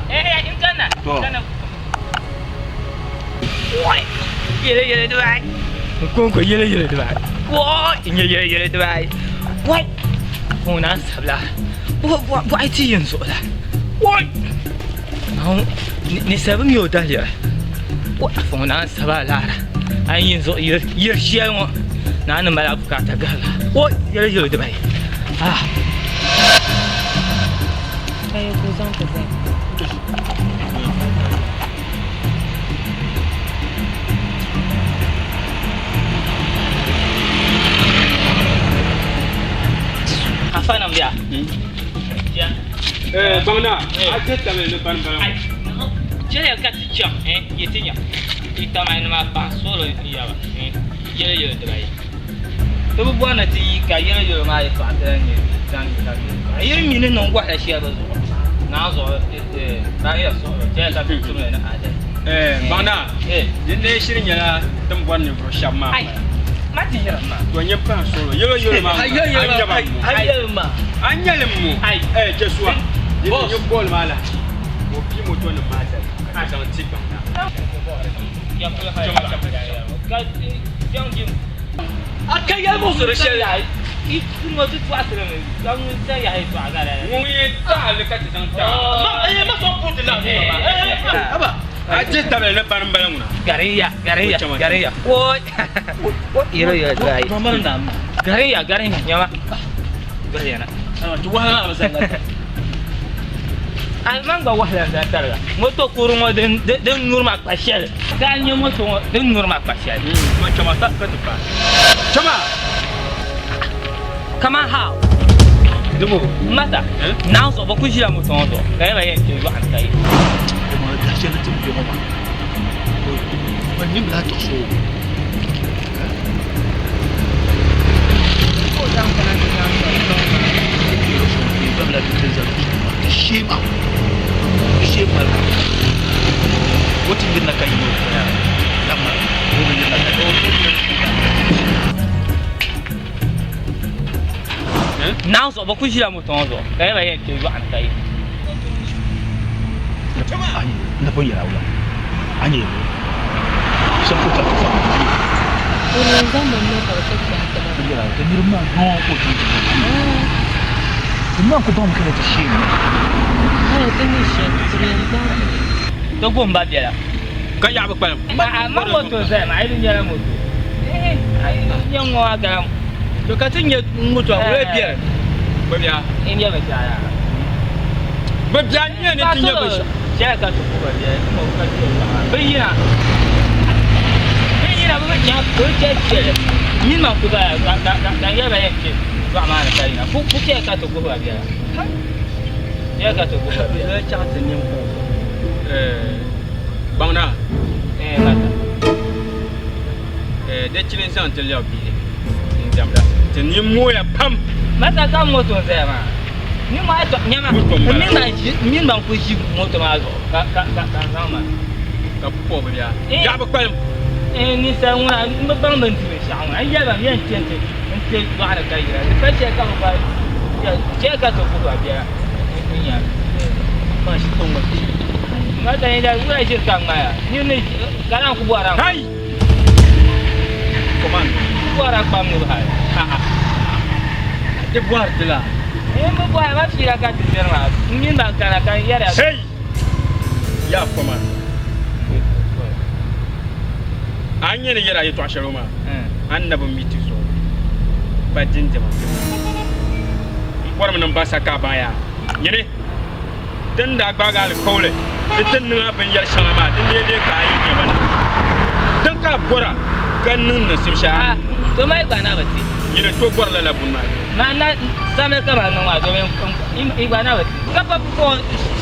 To. Nkonko yɛlɛ yɛlɛ dibayi. Woi n-nyɛ yɛlɛ yɛlɛ dibayi. Woi ŋuna n sabila. Bɔɣi ti yɛn zuɣu la. Woi ninsal bi mi o daliri. Woi afa ŋuna n saba laara. A yi yɛn zuɣu yiri shɛli ŋɔ naa ni mali a bukaata gahila. Woi yɛlɛ yɛlɛ dibayi. Ah. Afa nam ya. Eh, bangna, a je tabili ni bani bala. Chɛliya ka ti chaŋ, eh, yi ti nya. Ti tamai nima pahi suɣili n-yaba, eh, yɛli yɛli dibayi. Ti bi bɔri ni ti yi ka yɛli yɛli maa yɛtɔɣa ti lan nyɛ zaŋ yi ka yɛli. Yi mi ni niŋ wahala shɛli bɛ zuɣu, naa zuɣu, eh, baa yɛli suɣili, chɛliya ka ti tumli ni adali. Eh, baŋna, din lee shiri nyɛla ti ni bɔri ninvuɣ shɛba maa m-bala. Ma ti yɛlim maa. To nyɛ pahi suɣili, yɛlo yɛlo maa m-bala. A nya ba m-mo. A nya li m-mo. Eh, Jɛsua, di ni nyɛ goal maa lahi, ka o pii motonima maa zali ka ti zaŋ ti baŋna. A ka yɛli muɣisiri shɛli. Ŋun yɛn taɣi li ka ti zaŋ taɣi. A je tabili ni bani m-bala ŋuna. Gariya, gariya, gariya. Woi. Yɛlo yɛlo dibayi. Gariya, gariya, nyama. Gariya na. A man gba wahala n-zaŋ tariga. Moto kuri ŋɔ din nyuri ma kpa shɛli. Ka a nya moto ŋɔ din nyuri ma kpa shɛli. Chama ka ti paai. Chama! Kaman how? Dubu. Mata, naawuni zuɣu bɛ ku ʒila moto ŋɔ zuɣu ka yɛli ba yɛn kpe yɔɣu ni ka yi. Naawuni zuɣu bɛ ku ʒila moto ŋɔ zuɣu ka yɛli ba yɛn kpe yɔɣu ni ka yi. Ti guhim ba biɛla. Ka yaɣi bi kpalim. Ma moto n-zaya maa, a yi di nyɛla moto. N nya ŋ-ŋɔ maa gala. To ka ti nya moto a wula biɛri. Bɛ bia. N nya binshɛɣu yaa. Bɛ bia n-nya ni ti nya binshɛɣu. Chɛli ka ti ku ba biɛri n mo ka ti bɛ yina. Bɛ yina bɛ bi chaŋ bɛ bi chɛ shɛli. Mini man ku bala ka ka ka ka n yɛli ba yɛn kpe dɔɣu maa ni ka yina. Ku ku chɛli ka ti guhi ba biɛla. Chɛli ka ti guhi ba biɛla. Bɛ chaŋ ti nini ku Baŋna. Eh, mata. Di chili n zaŋ ti lɛbi bihi n diɛmda. Ti nini mooya pam. Mata ka moto n zaya maa. Ni maa tɔ nyama n mini ban ku ʒi moto maa zuɣu ka ka ka ka n zaŋ ma. Ka bi kpuɣi bi bia. Yaɣi bi kpalim. Ninsal ŋuna n bi baŋ bini di binshaɣu ŋuna n yɛli ba n yɛn kpe nti n kpe dɔɣu ni ka yira di pa shɛli ka bi gba chɛ ka ti guhi ba biɛla n nya. Mata ni da wula ʒiri ka ŋmaya niri ni ka naan ku bɔra. Hai! Command. Bɔra kpam ni hali. Di bɔri ti la. N bi bɔra ma fiila ka ti diri maa. N mini ban kana ka n yɛri ya. Hey! Ya command. A ni nyɛ ni yɛri a yɛtɔɣa shɛli ŋɔ maa, a ni na bi mi ti zuɣu pa dindima. N bɔrimi ni m ba sa ka a baŋ yaa. Nyini, ti ni daa gbaagi alikauli ni ti niŋ a binyɛr shɛŋa maa, di lee lee ka a yi nya ba na. Din ka a bɔra ka niŋ niŋsim shɛli a ni. To mali gba na bi ti. Nyini n-tooi bɔri lala buni maa. Ma na samli ka ba niŋ maa domin i gba na bi ka pa ko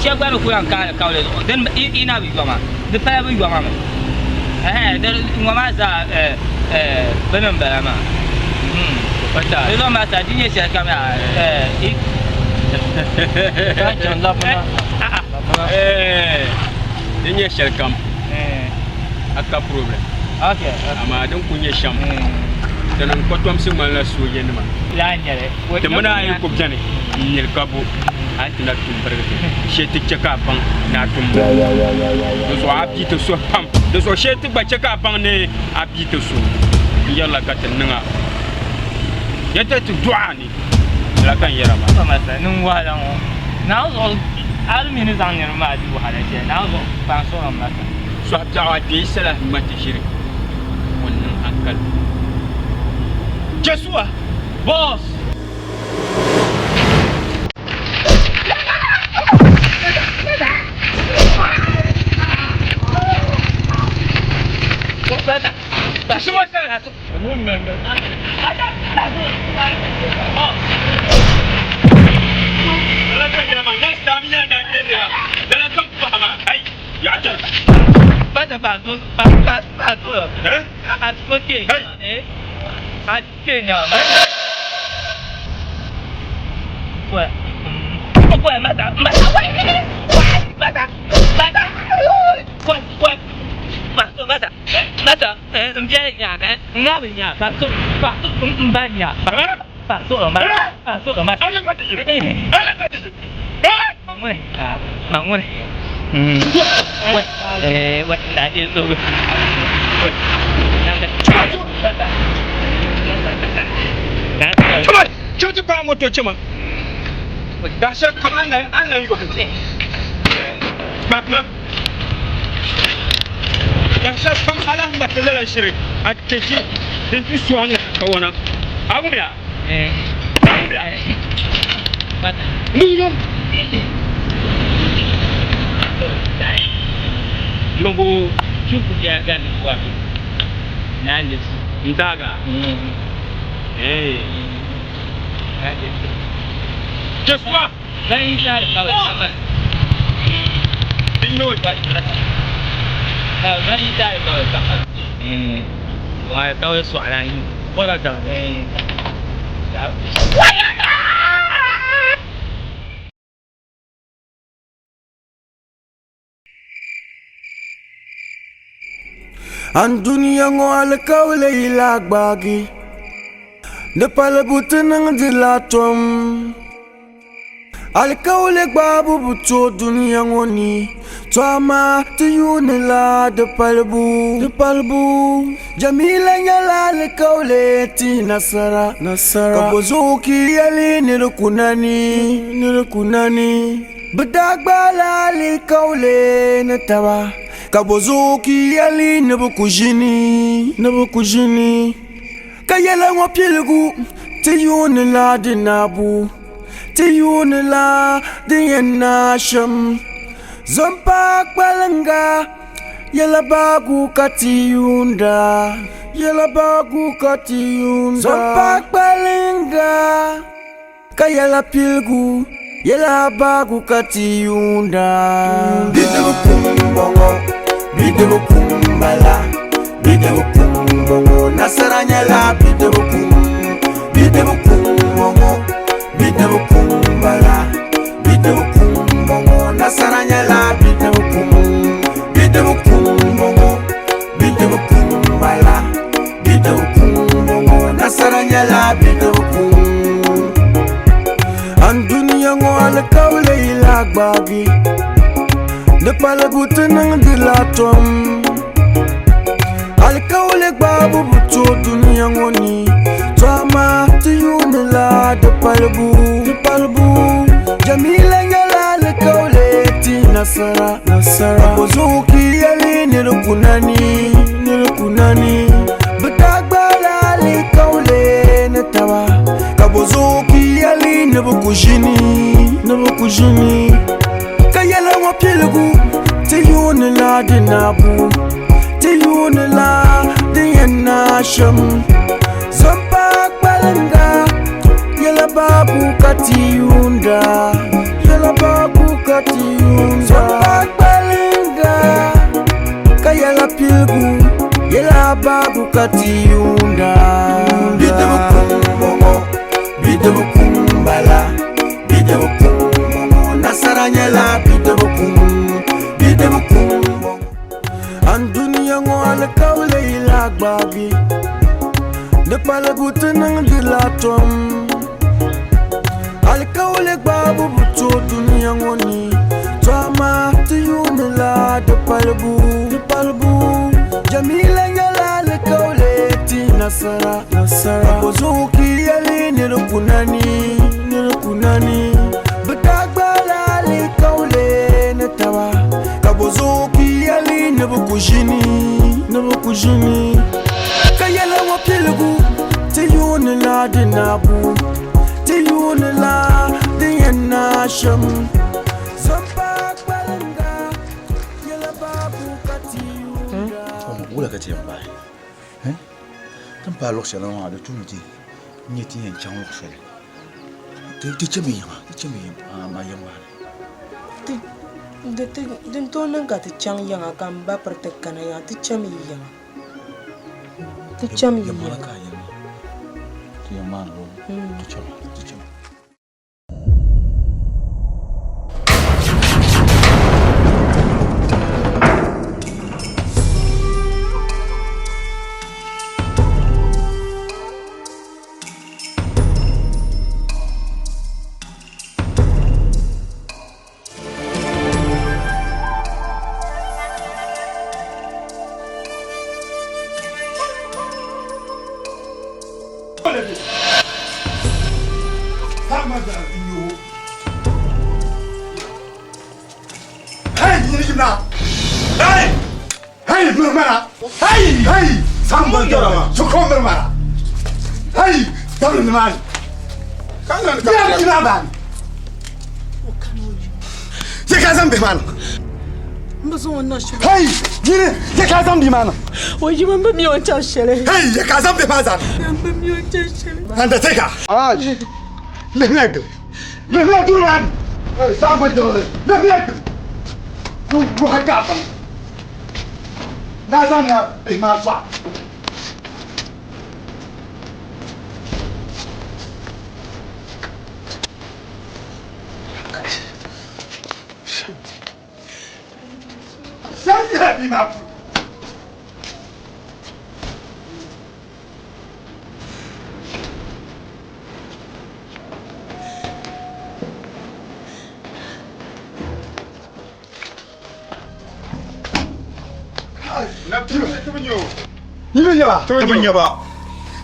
shɛba gba ni ku lahi kaai alikauli zuɣu din i na bi yoma di pala bi yoma mi ɛhɛn di ŋɔ maa zaa bini n bala maa di zuɣu maa sa di nyɛ shɛli kam yaa i Di nyɛ shɛli kam a ka problem amaa din ku nyɛ shɛm tinim kɔtomsi ŋmanila soojanima ti mini a yi ku beni n-niri ka bo a ni ti na tum birigi ti shee ti chɛ ka a baŋ ni a tum birigi di zuɣu a bia ti suhi pam di zuɣu shee ti gba chɛ ka a baŋ ni a bia ti suhi n yɛrila ka ti niŋ a yɛtɔɣa ti duɣi a ni lala ka n yɛra maa. Niŋ wahala ŋɔ Naawuni zuɣu a di mi ni zaŋ niriba maa di wahala shɛli Naawuni zuɣu kpaŋ suhuri m masa. Sɔhi biɛɣu a kpee salahi ŋma ti ʒiri ŋun niŋ hankali. Joshua! Boss! An dunia ŋɔ alikauli yi lahi gbaagi, di palibu ti niŋdila tom. Alikauli gbaabu bi tooi dunia ŋɔ ni, to amaa ti yuunila di palibu. Di palibu. Jamila nyɛla alikauli ti nasara, nasara. Ka bɔzuɣu ka yi yɛli ni di ku nani, ni di ku nani. Bɛ daa gbaala alikauli ni taba. Ka bɔzuɣu ka yi yɛli ni bɛ ku ʒini, ni bɛ ku ʒini? Ka yɛla ŋɔ piligu ti yuunila di naabu, ti yuunila din yɛn naai shɛm. Zompaa kpalinga yɛla baagu ka ti yuunda, yɛla baagu ka ti yuunda. Zompaa kpalinga. Ka yɛla piligu yɛla baagu ka ti yuunda. Bidib kuŋ m-bɔŋɔ, bidib kuŋ m-bala, bidib kuŋ m-bɔŋɔ, nasara nyɛla bidib kuŋ. Bidib kuŋ m-bɔŋɔ, bidib kuŋ m-bala, bidib kuŋ m-bɔŋɔ, nasara nyɛla bidib kuŋ. Bidib kuŋ m-bɔŋɔ, bidib kuŋ m-bala. Bidib kuŋ m-bɔŋɔ, nasara nyɛla bidib kuŋ. Anduniya ŋɔ alikauli yi lahi gbaagi, di palibu ti niŋdila tom. Alikauli gbaabu bi tooi dunia ŋɔ ni, to amaa ti yuunila di palibu. Di palibu. Jamila nyɛla alikauli ti nasara, nasara. Ka bɔzuɣu ka yi yɛli ni di ku nani, ni di ku nani. Bɛ daa gbaala alikauli ni taba, ka bɔzuɣu ka yi yɛli ni bɛ ku ʒini, ni bɛ ku ʒini. Ka yɛla ŋɔ piligu ti yuunila di naabu, ti yuunila din yɛn naai shɛm. Zompaa kpalinga yɛla. baabu ka ti yuunda Yɛla baabu ka ti yuunda Zomba kpalinga ka yɛla piligu Yɛla baabu ka ti yuunda Bidibi kuŋ bɔŋɔ bidibi kuŋ bala Bidibi kuŋ bɔŋɔ nasara nyɛla bidibi kuŋ Bidibi kuŋ bɔŋɔ Anduniya ŋɔ alikauli yi lahi gbaagi Di paligu ti niŋdila tom Alikauli gbaabu bi tooi dunia ŋɔ ni To amaa ti yuunila di palibu Di palibu Jamila nyɛla alikauli ti nasara Ka bɔ zuɣu ka yi yɛli ni di ku nani Ni di ku nani Bɛ daa gbaala alikauli ni taba Ka bɔ zuɣu ka yi yɛli ni bɛ ku ʒini Ni bɛ ku ʒini Ka yɛla ŋɔ piligu ti yuuni la di naabu Ti yuuni la din yɛn naai shɛm Zompa kpalinga yɛla baabu ka ti yuunda. Wula ka ti yɛn paai? Ti ni paai luɣ shɛli maa di tuumi ti nya ti yɛn chaŋ luɣ shɛli. Ti chami yiŋa, ti chami yiŋa, amaa yiŋ maa ni. Din tooi niŋ ka ti chaŋ yiŋa ka m ba piri ti kana yiŋa, ti chami yi yiŋa. Ti chami yi yiŋa. Ti yiŋ maa ni ti chami, ti chami. Hey! Yini, ya ka zaŋ bia maa niŋ? O yima m bi mi o ni chaŋ shɛli. Hey, ya ka zaŋ bihi maa zaa niŋ? M bi mi o ni chaŋ shɛli. Undertaker! Alhaji, lihimiya gili. Lihimiya duri maa ni. Saɣimbu jiŋli, lihimiya gili. N wuhi ka a baŋ. Naa zaŋmiya bihi maa sɔɣi.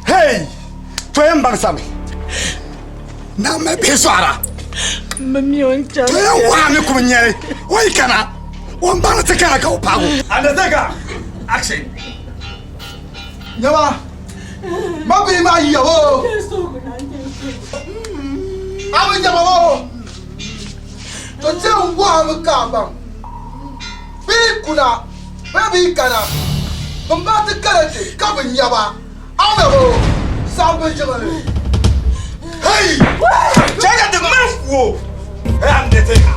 Hey! To yɛn baŋ sami. Naa mali bihi sɔɣira. To yɛn waami kum nyɛli. O yi kana, o ni baŋ ni ti kana ka o paagi o. Undertaker, action. Nyaba, ma bihi maa yiya o. A bi nyaba o. To chɛ n waami ka a baŋ. Bɛ yi kuna, bɛ bi yi kana, bɛ maa ti kana ti ka bi nya ba, a ni bo saɣim bɛ jiŋli. Hey! Chɛliya ti mali ku o! Hey, Undertaker!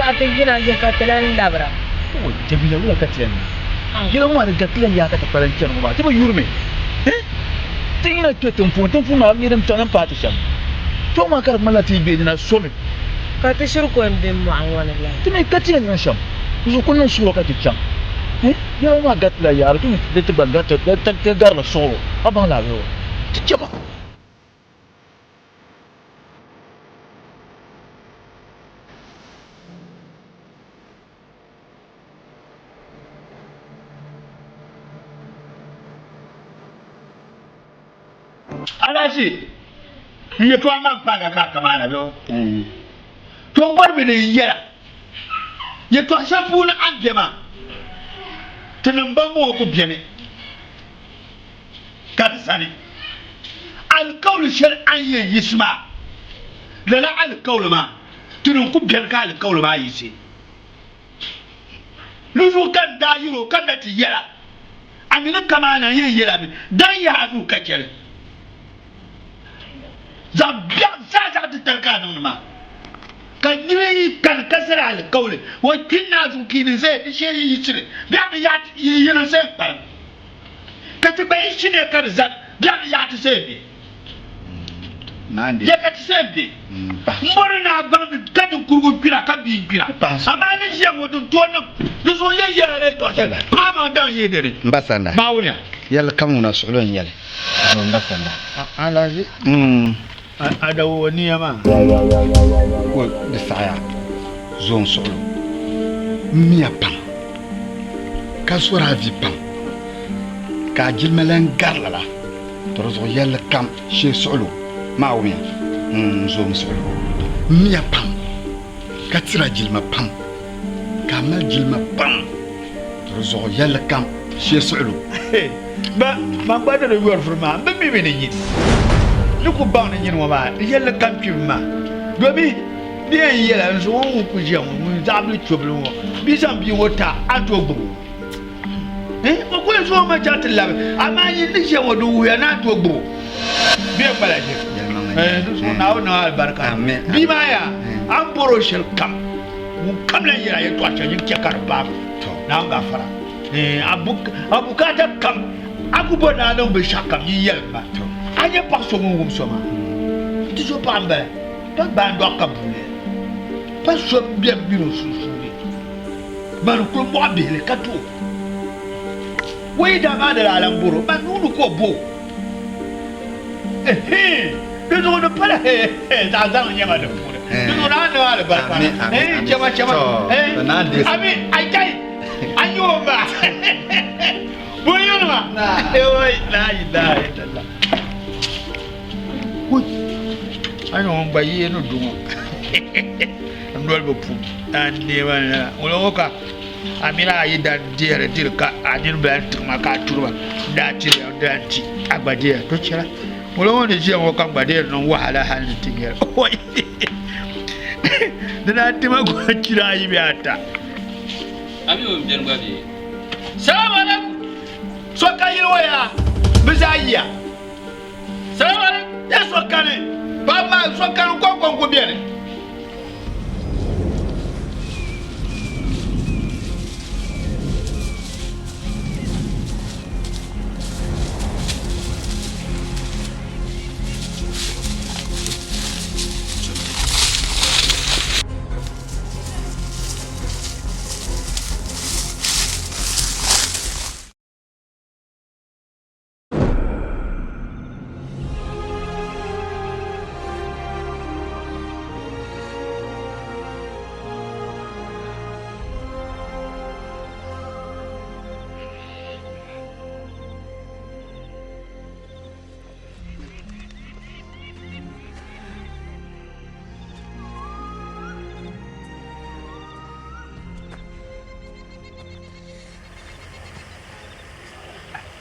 Biɛɣu ti yina yihi ka ti lan labira. O, Jamila, wula ka ti yɛn niŋ? Yɛla ŋɔ maa di garitila yaa ka ti kpalim chani ŋɔ maa, ti bi yurimi. Eh! Ti yina kpe tiŋ puuni, tiŋ puuni maa bi mi din tɔni m-paai ti shɛm. Kpe ŋɔ maa ka di ŋmanila ti yi be ni na somi. Ka ti shiri ko m-be mɔɣu ŋɔ ni la. Ti mi ka ti yɛn niŋ shɛm, di zuɣu kuli niŋ suɣulo ka ti chaŋ. Eh! Yɛla ŋɔ maa garitila yaa, di tu ni ti gba gariti, ti garili suɣulo, a baŋ lala bee o? Ti chama. Alahachi n yɛtɔɣa maa m-paagi ka a kamaana bɛ o? To m bɔri mi ni n yɛla yɛtɔɣ shɛli puuni a ni be maa, tinim ban ŋɔ ku beni ka di zani. Alikauli shɛli a ni yɛn yiɣisi maa, lala alikauli maa, tinim ku beni ka alikauli maa yiɣisi. Luzuɣu ka n daa yir o ka na ti yɛl a, A mi ni kamaana n yɛn yɛl a mi, dan yahi a nuu ka chɛ li. Zaɣ biɛɣu zaa zaɣ titali ka a niŋdi maa, ka nira yi kani ka zali alikauli, o kpi n-naai zuɣu ka yi ni zaya di shee yi yiɣisiri biɛɣu ni yaɣi ti yi ni zaya kpalim, ka ti gba yi ʒiniya ka di zani biɛɣu ni yaɣi ti zaya be. Ya ka ti zaya be. M bɔri ni a baŋ ni ka ninkurigu kpira ka bia kpira, amaa ni ʒiya ŋɔ din tooi niŋ di zuɣu yɛn yɛla la yɛtɔɣ shɛli paɣa maa daŋ yihi di ni. M ba Sanda, Naawuni. Yɛlli kam ŋuna suɣilo n-nyɛ li. M ba Sanda. Alaji. A da o niya maa. O di saɣiya zo n suɣilo. M miya pam, ka zɔri a vi pam, ka a jilima lan gari lala. To di zuɣu yɛlli kam shee suɣilo maa wumiya, n zo n suɣilo. M miya pam, ka tiri a jilima pam, ka a mali jilima pam. To di zuɣu yɛlli kam shee suɣilo. Ba, man gba ni di yɔri vuri maa, m bi mi mi ni nyini. Ni ku baŋ ni nyini ŋɔ maa, di yɛlli kam kpimi maa. Domi di yɛn yɛla n zuɣu ŋun ku ʒiya ŋɔ, ŋun zaɣibili chobili ŋɔ, bɛ zaŋ bia ŋɔ ti a, a ni tooi gbubi o? O ku yɛn zaŋ o ma chaŋ ti labi, amaa nyin ni ʒiya ŋɔ di wuhiya ni a ni tooi gbubi o. Bɛ yɛn kpala ʒiri. Di zuɣu Naawuni niŋ alibarika. Bia maa yaa, a ni bɔr o shɛli kam, ŋun kam lan yɛl a yɛtɔɣ shɛli, nyin chɛ ka di paagi o. Naawuni gaafara. A bukaata kam, a ku bɔri ni a niŋ binshɛɣu kam, nyin yɛlim ma. A nya paɣ so ŋun wum so maa? Ti zo paɣa m-bala, pa gbaandɔɣu ka buuliya, pa so m-be m min o sunsuuni. Man n-kuli mɔɣi bihili ka ti o. O yi daa maa ni daa lan bɔr o, man nuu ni ka o bo o. Ɛhɛin, di zuɣu di pala zaɣ zaŋ n-nyɛ ma di puuni. Di zuɣu naa niŋ alibarika. Ɛhɛin, chama chama. Ɛhɛin, ami, akai, a nya o maa. Bɔyɔnima. Ewai, la ilaha illallah. Hui, a nya ŋun gba yee ni du ŋɔ. N doli bi pum a ni neei ma ni lala. Ŋuni ŋɔ ka a mini a yi dan deeri diri ka a nini bi lan tiɣi ma ka a turi ba n daa tiri ya n daa ti a gba deeya to chɛla. Ŋuni ŋɔ ni ʒiya ŋɔ ka n gba deeri niŋ wahala hali ni ti nyɛli oi di daa ti ma chira ayi bee ata. A mi o ni beni gba bee? Salamu alaikum! So ka yili ŋɔ yaa? Bɛ zaa yiya. Salamu alaikum! Ya so kani? Paɣaba maa so kani kɔŋko n-ku beni.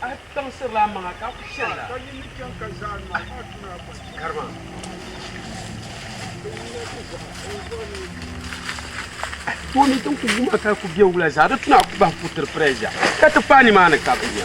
A kpaŋsirila a maŋa ka a ku chani la. Karima. Tooni din ku wum a ka ku be wula zaa di tuna a ku bahi putiri pressure ka ti paai nimaani ka bi nyɛ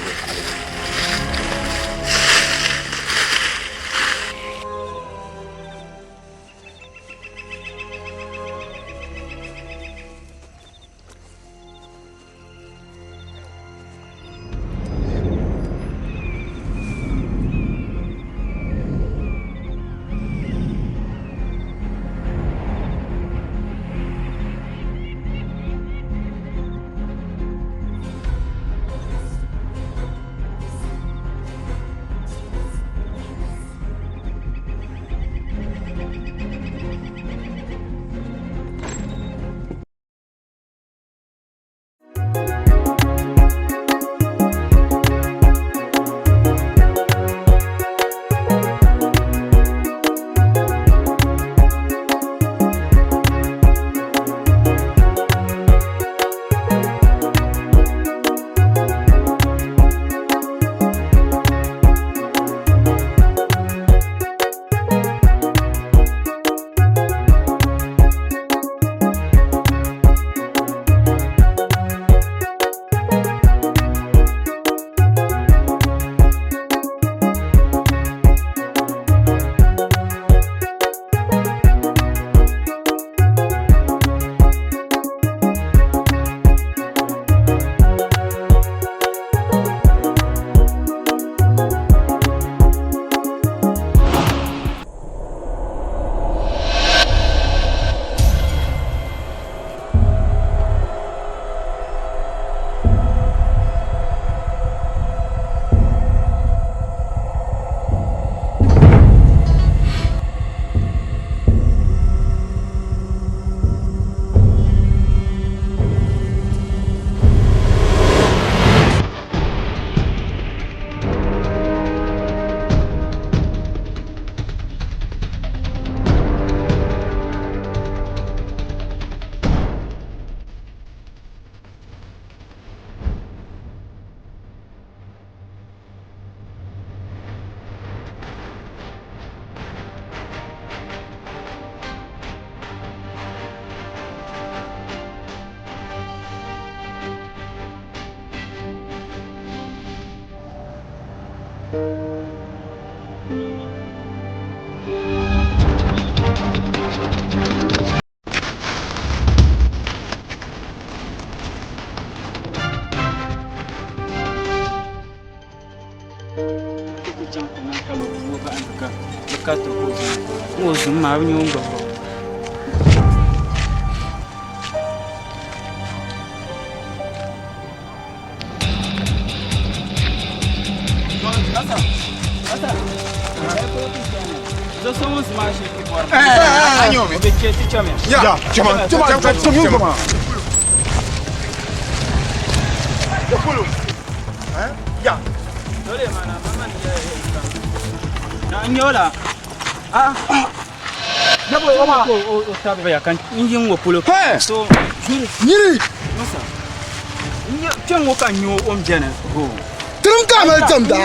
Tirim ka a mali diɛmda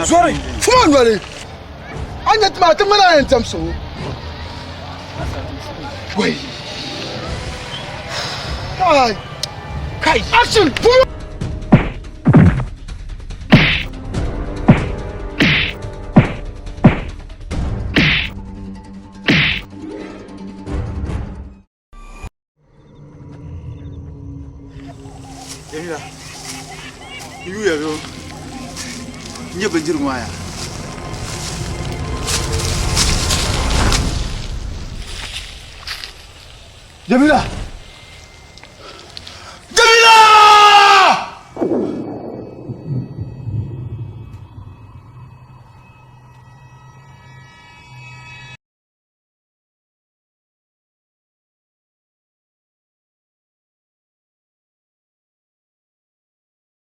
zɔri fuma noli a nya tima ti ŋmani a yɛn diɛm so wei kai kai action fuma Jamila, yuya yo. N nyɛ bindirigu maa yaa. Jamila! Jamila!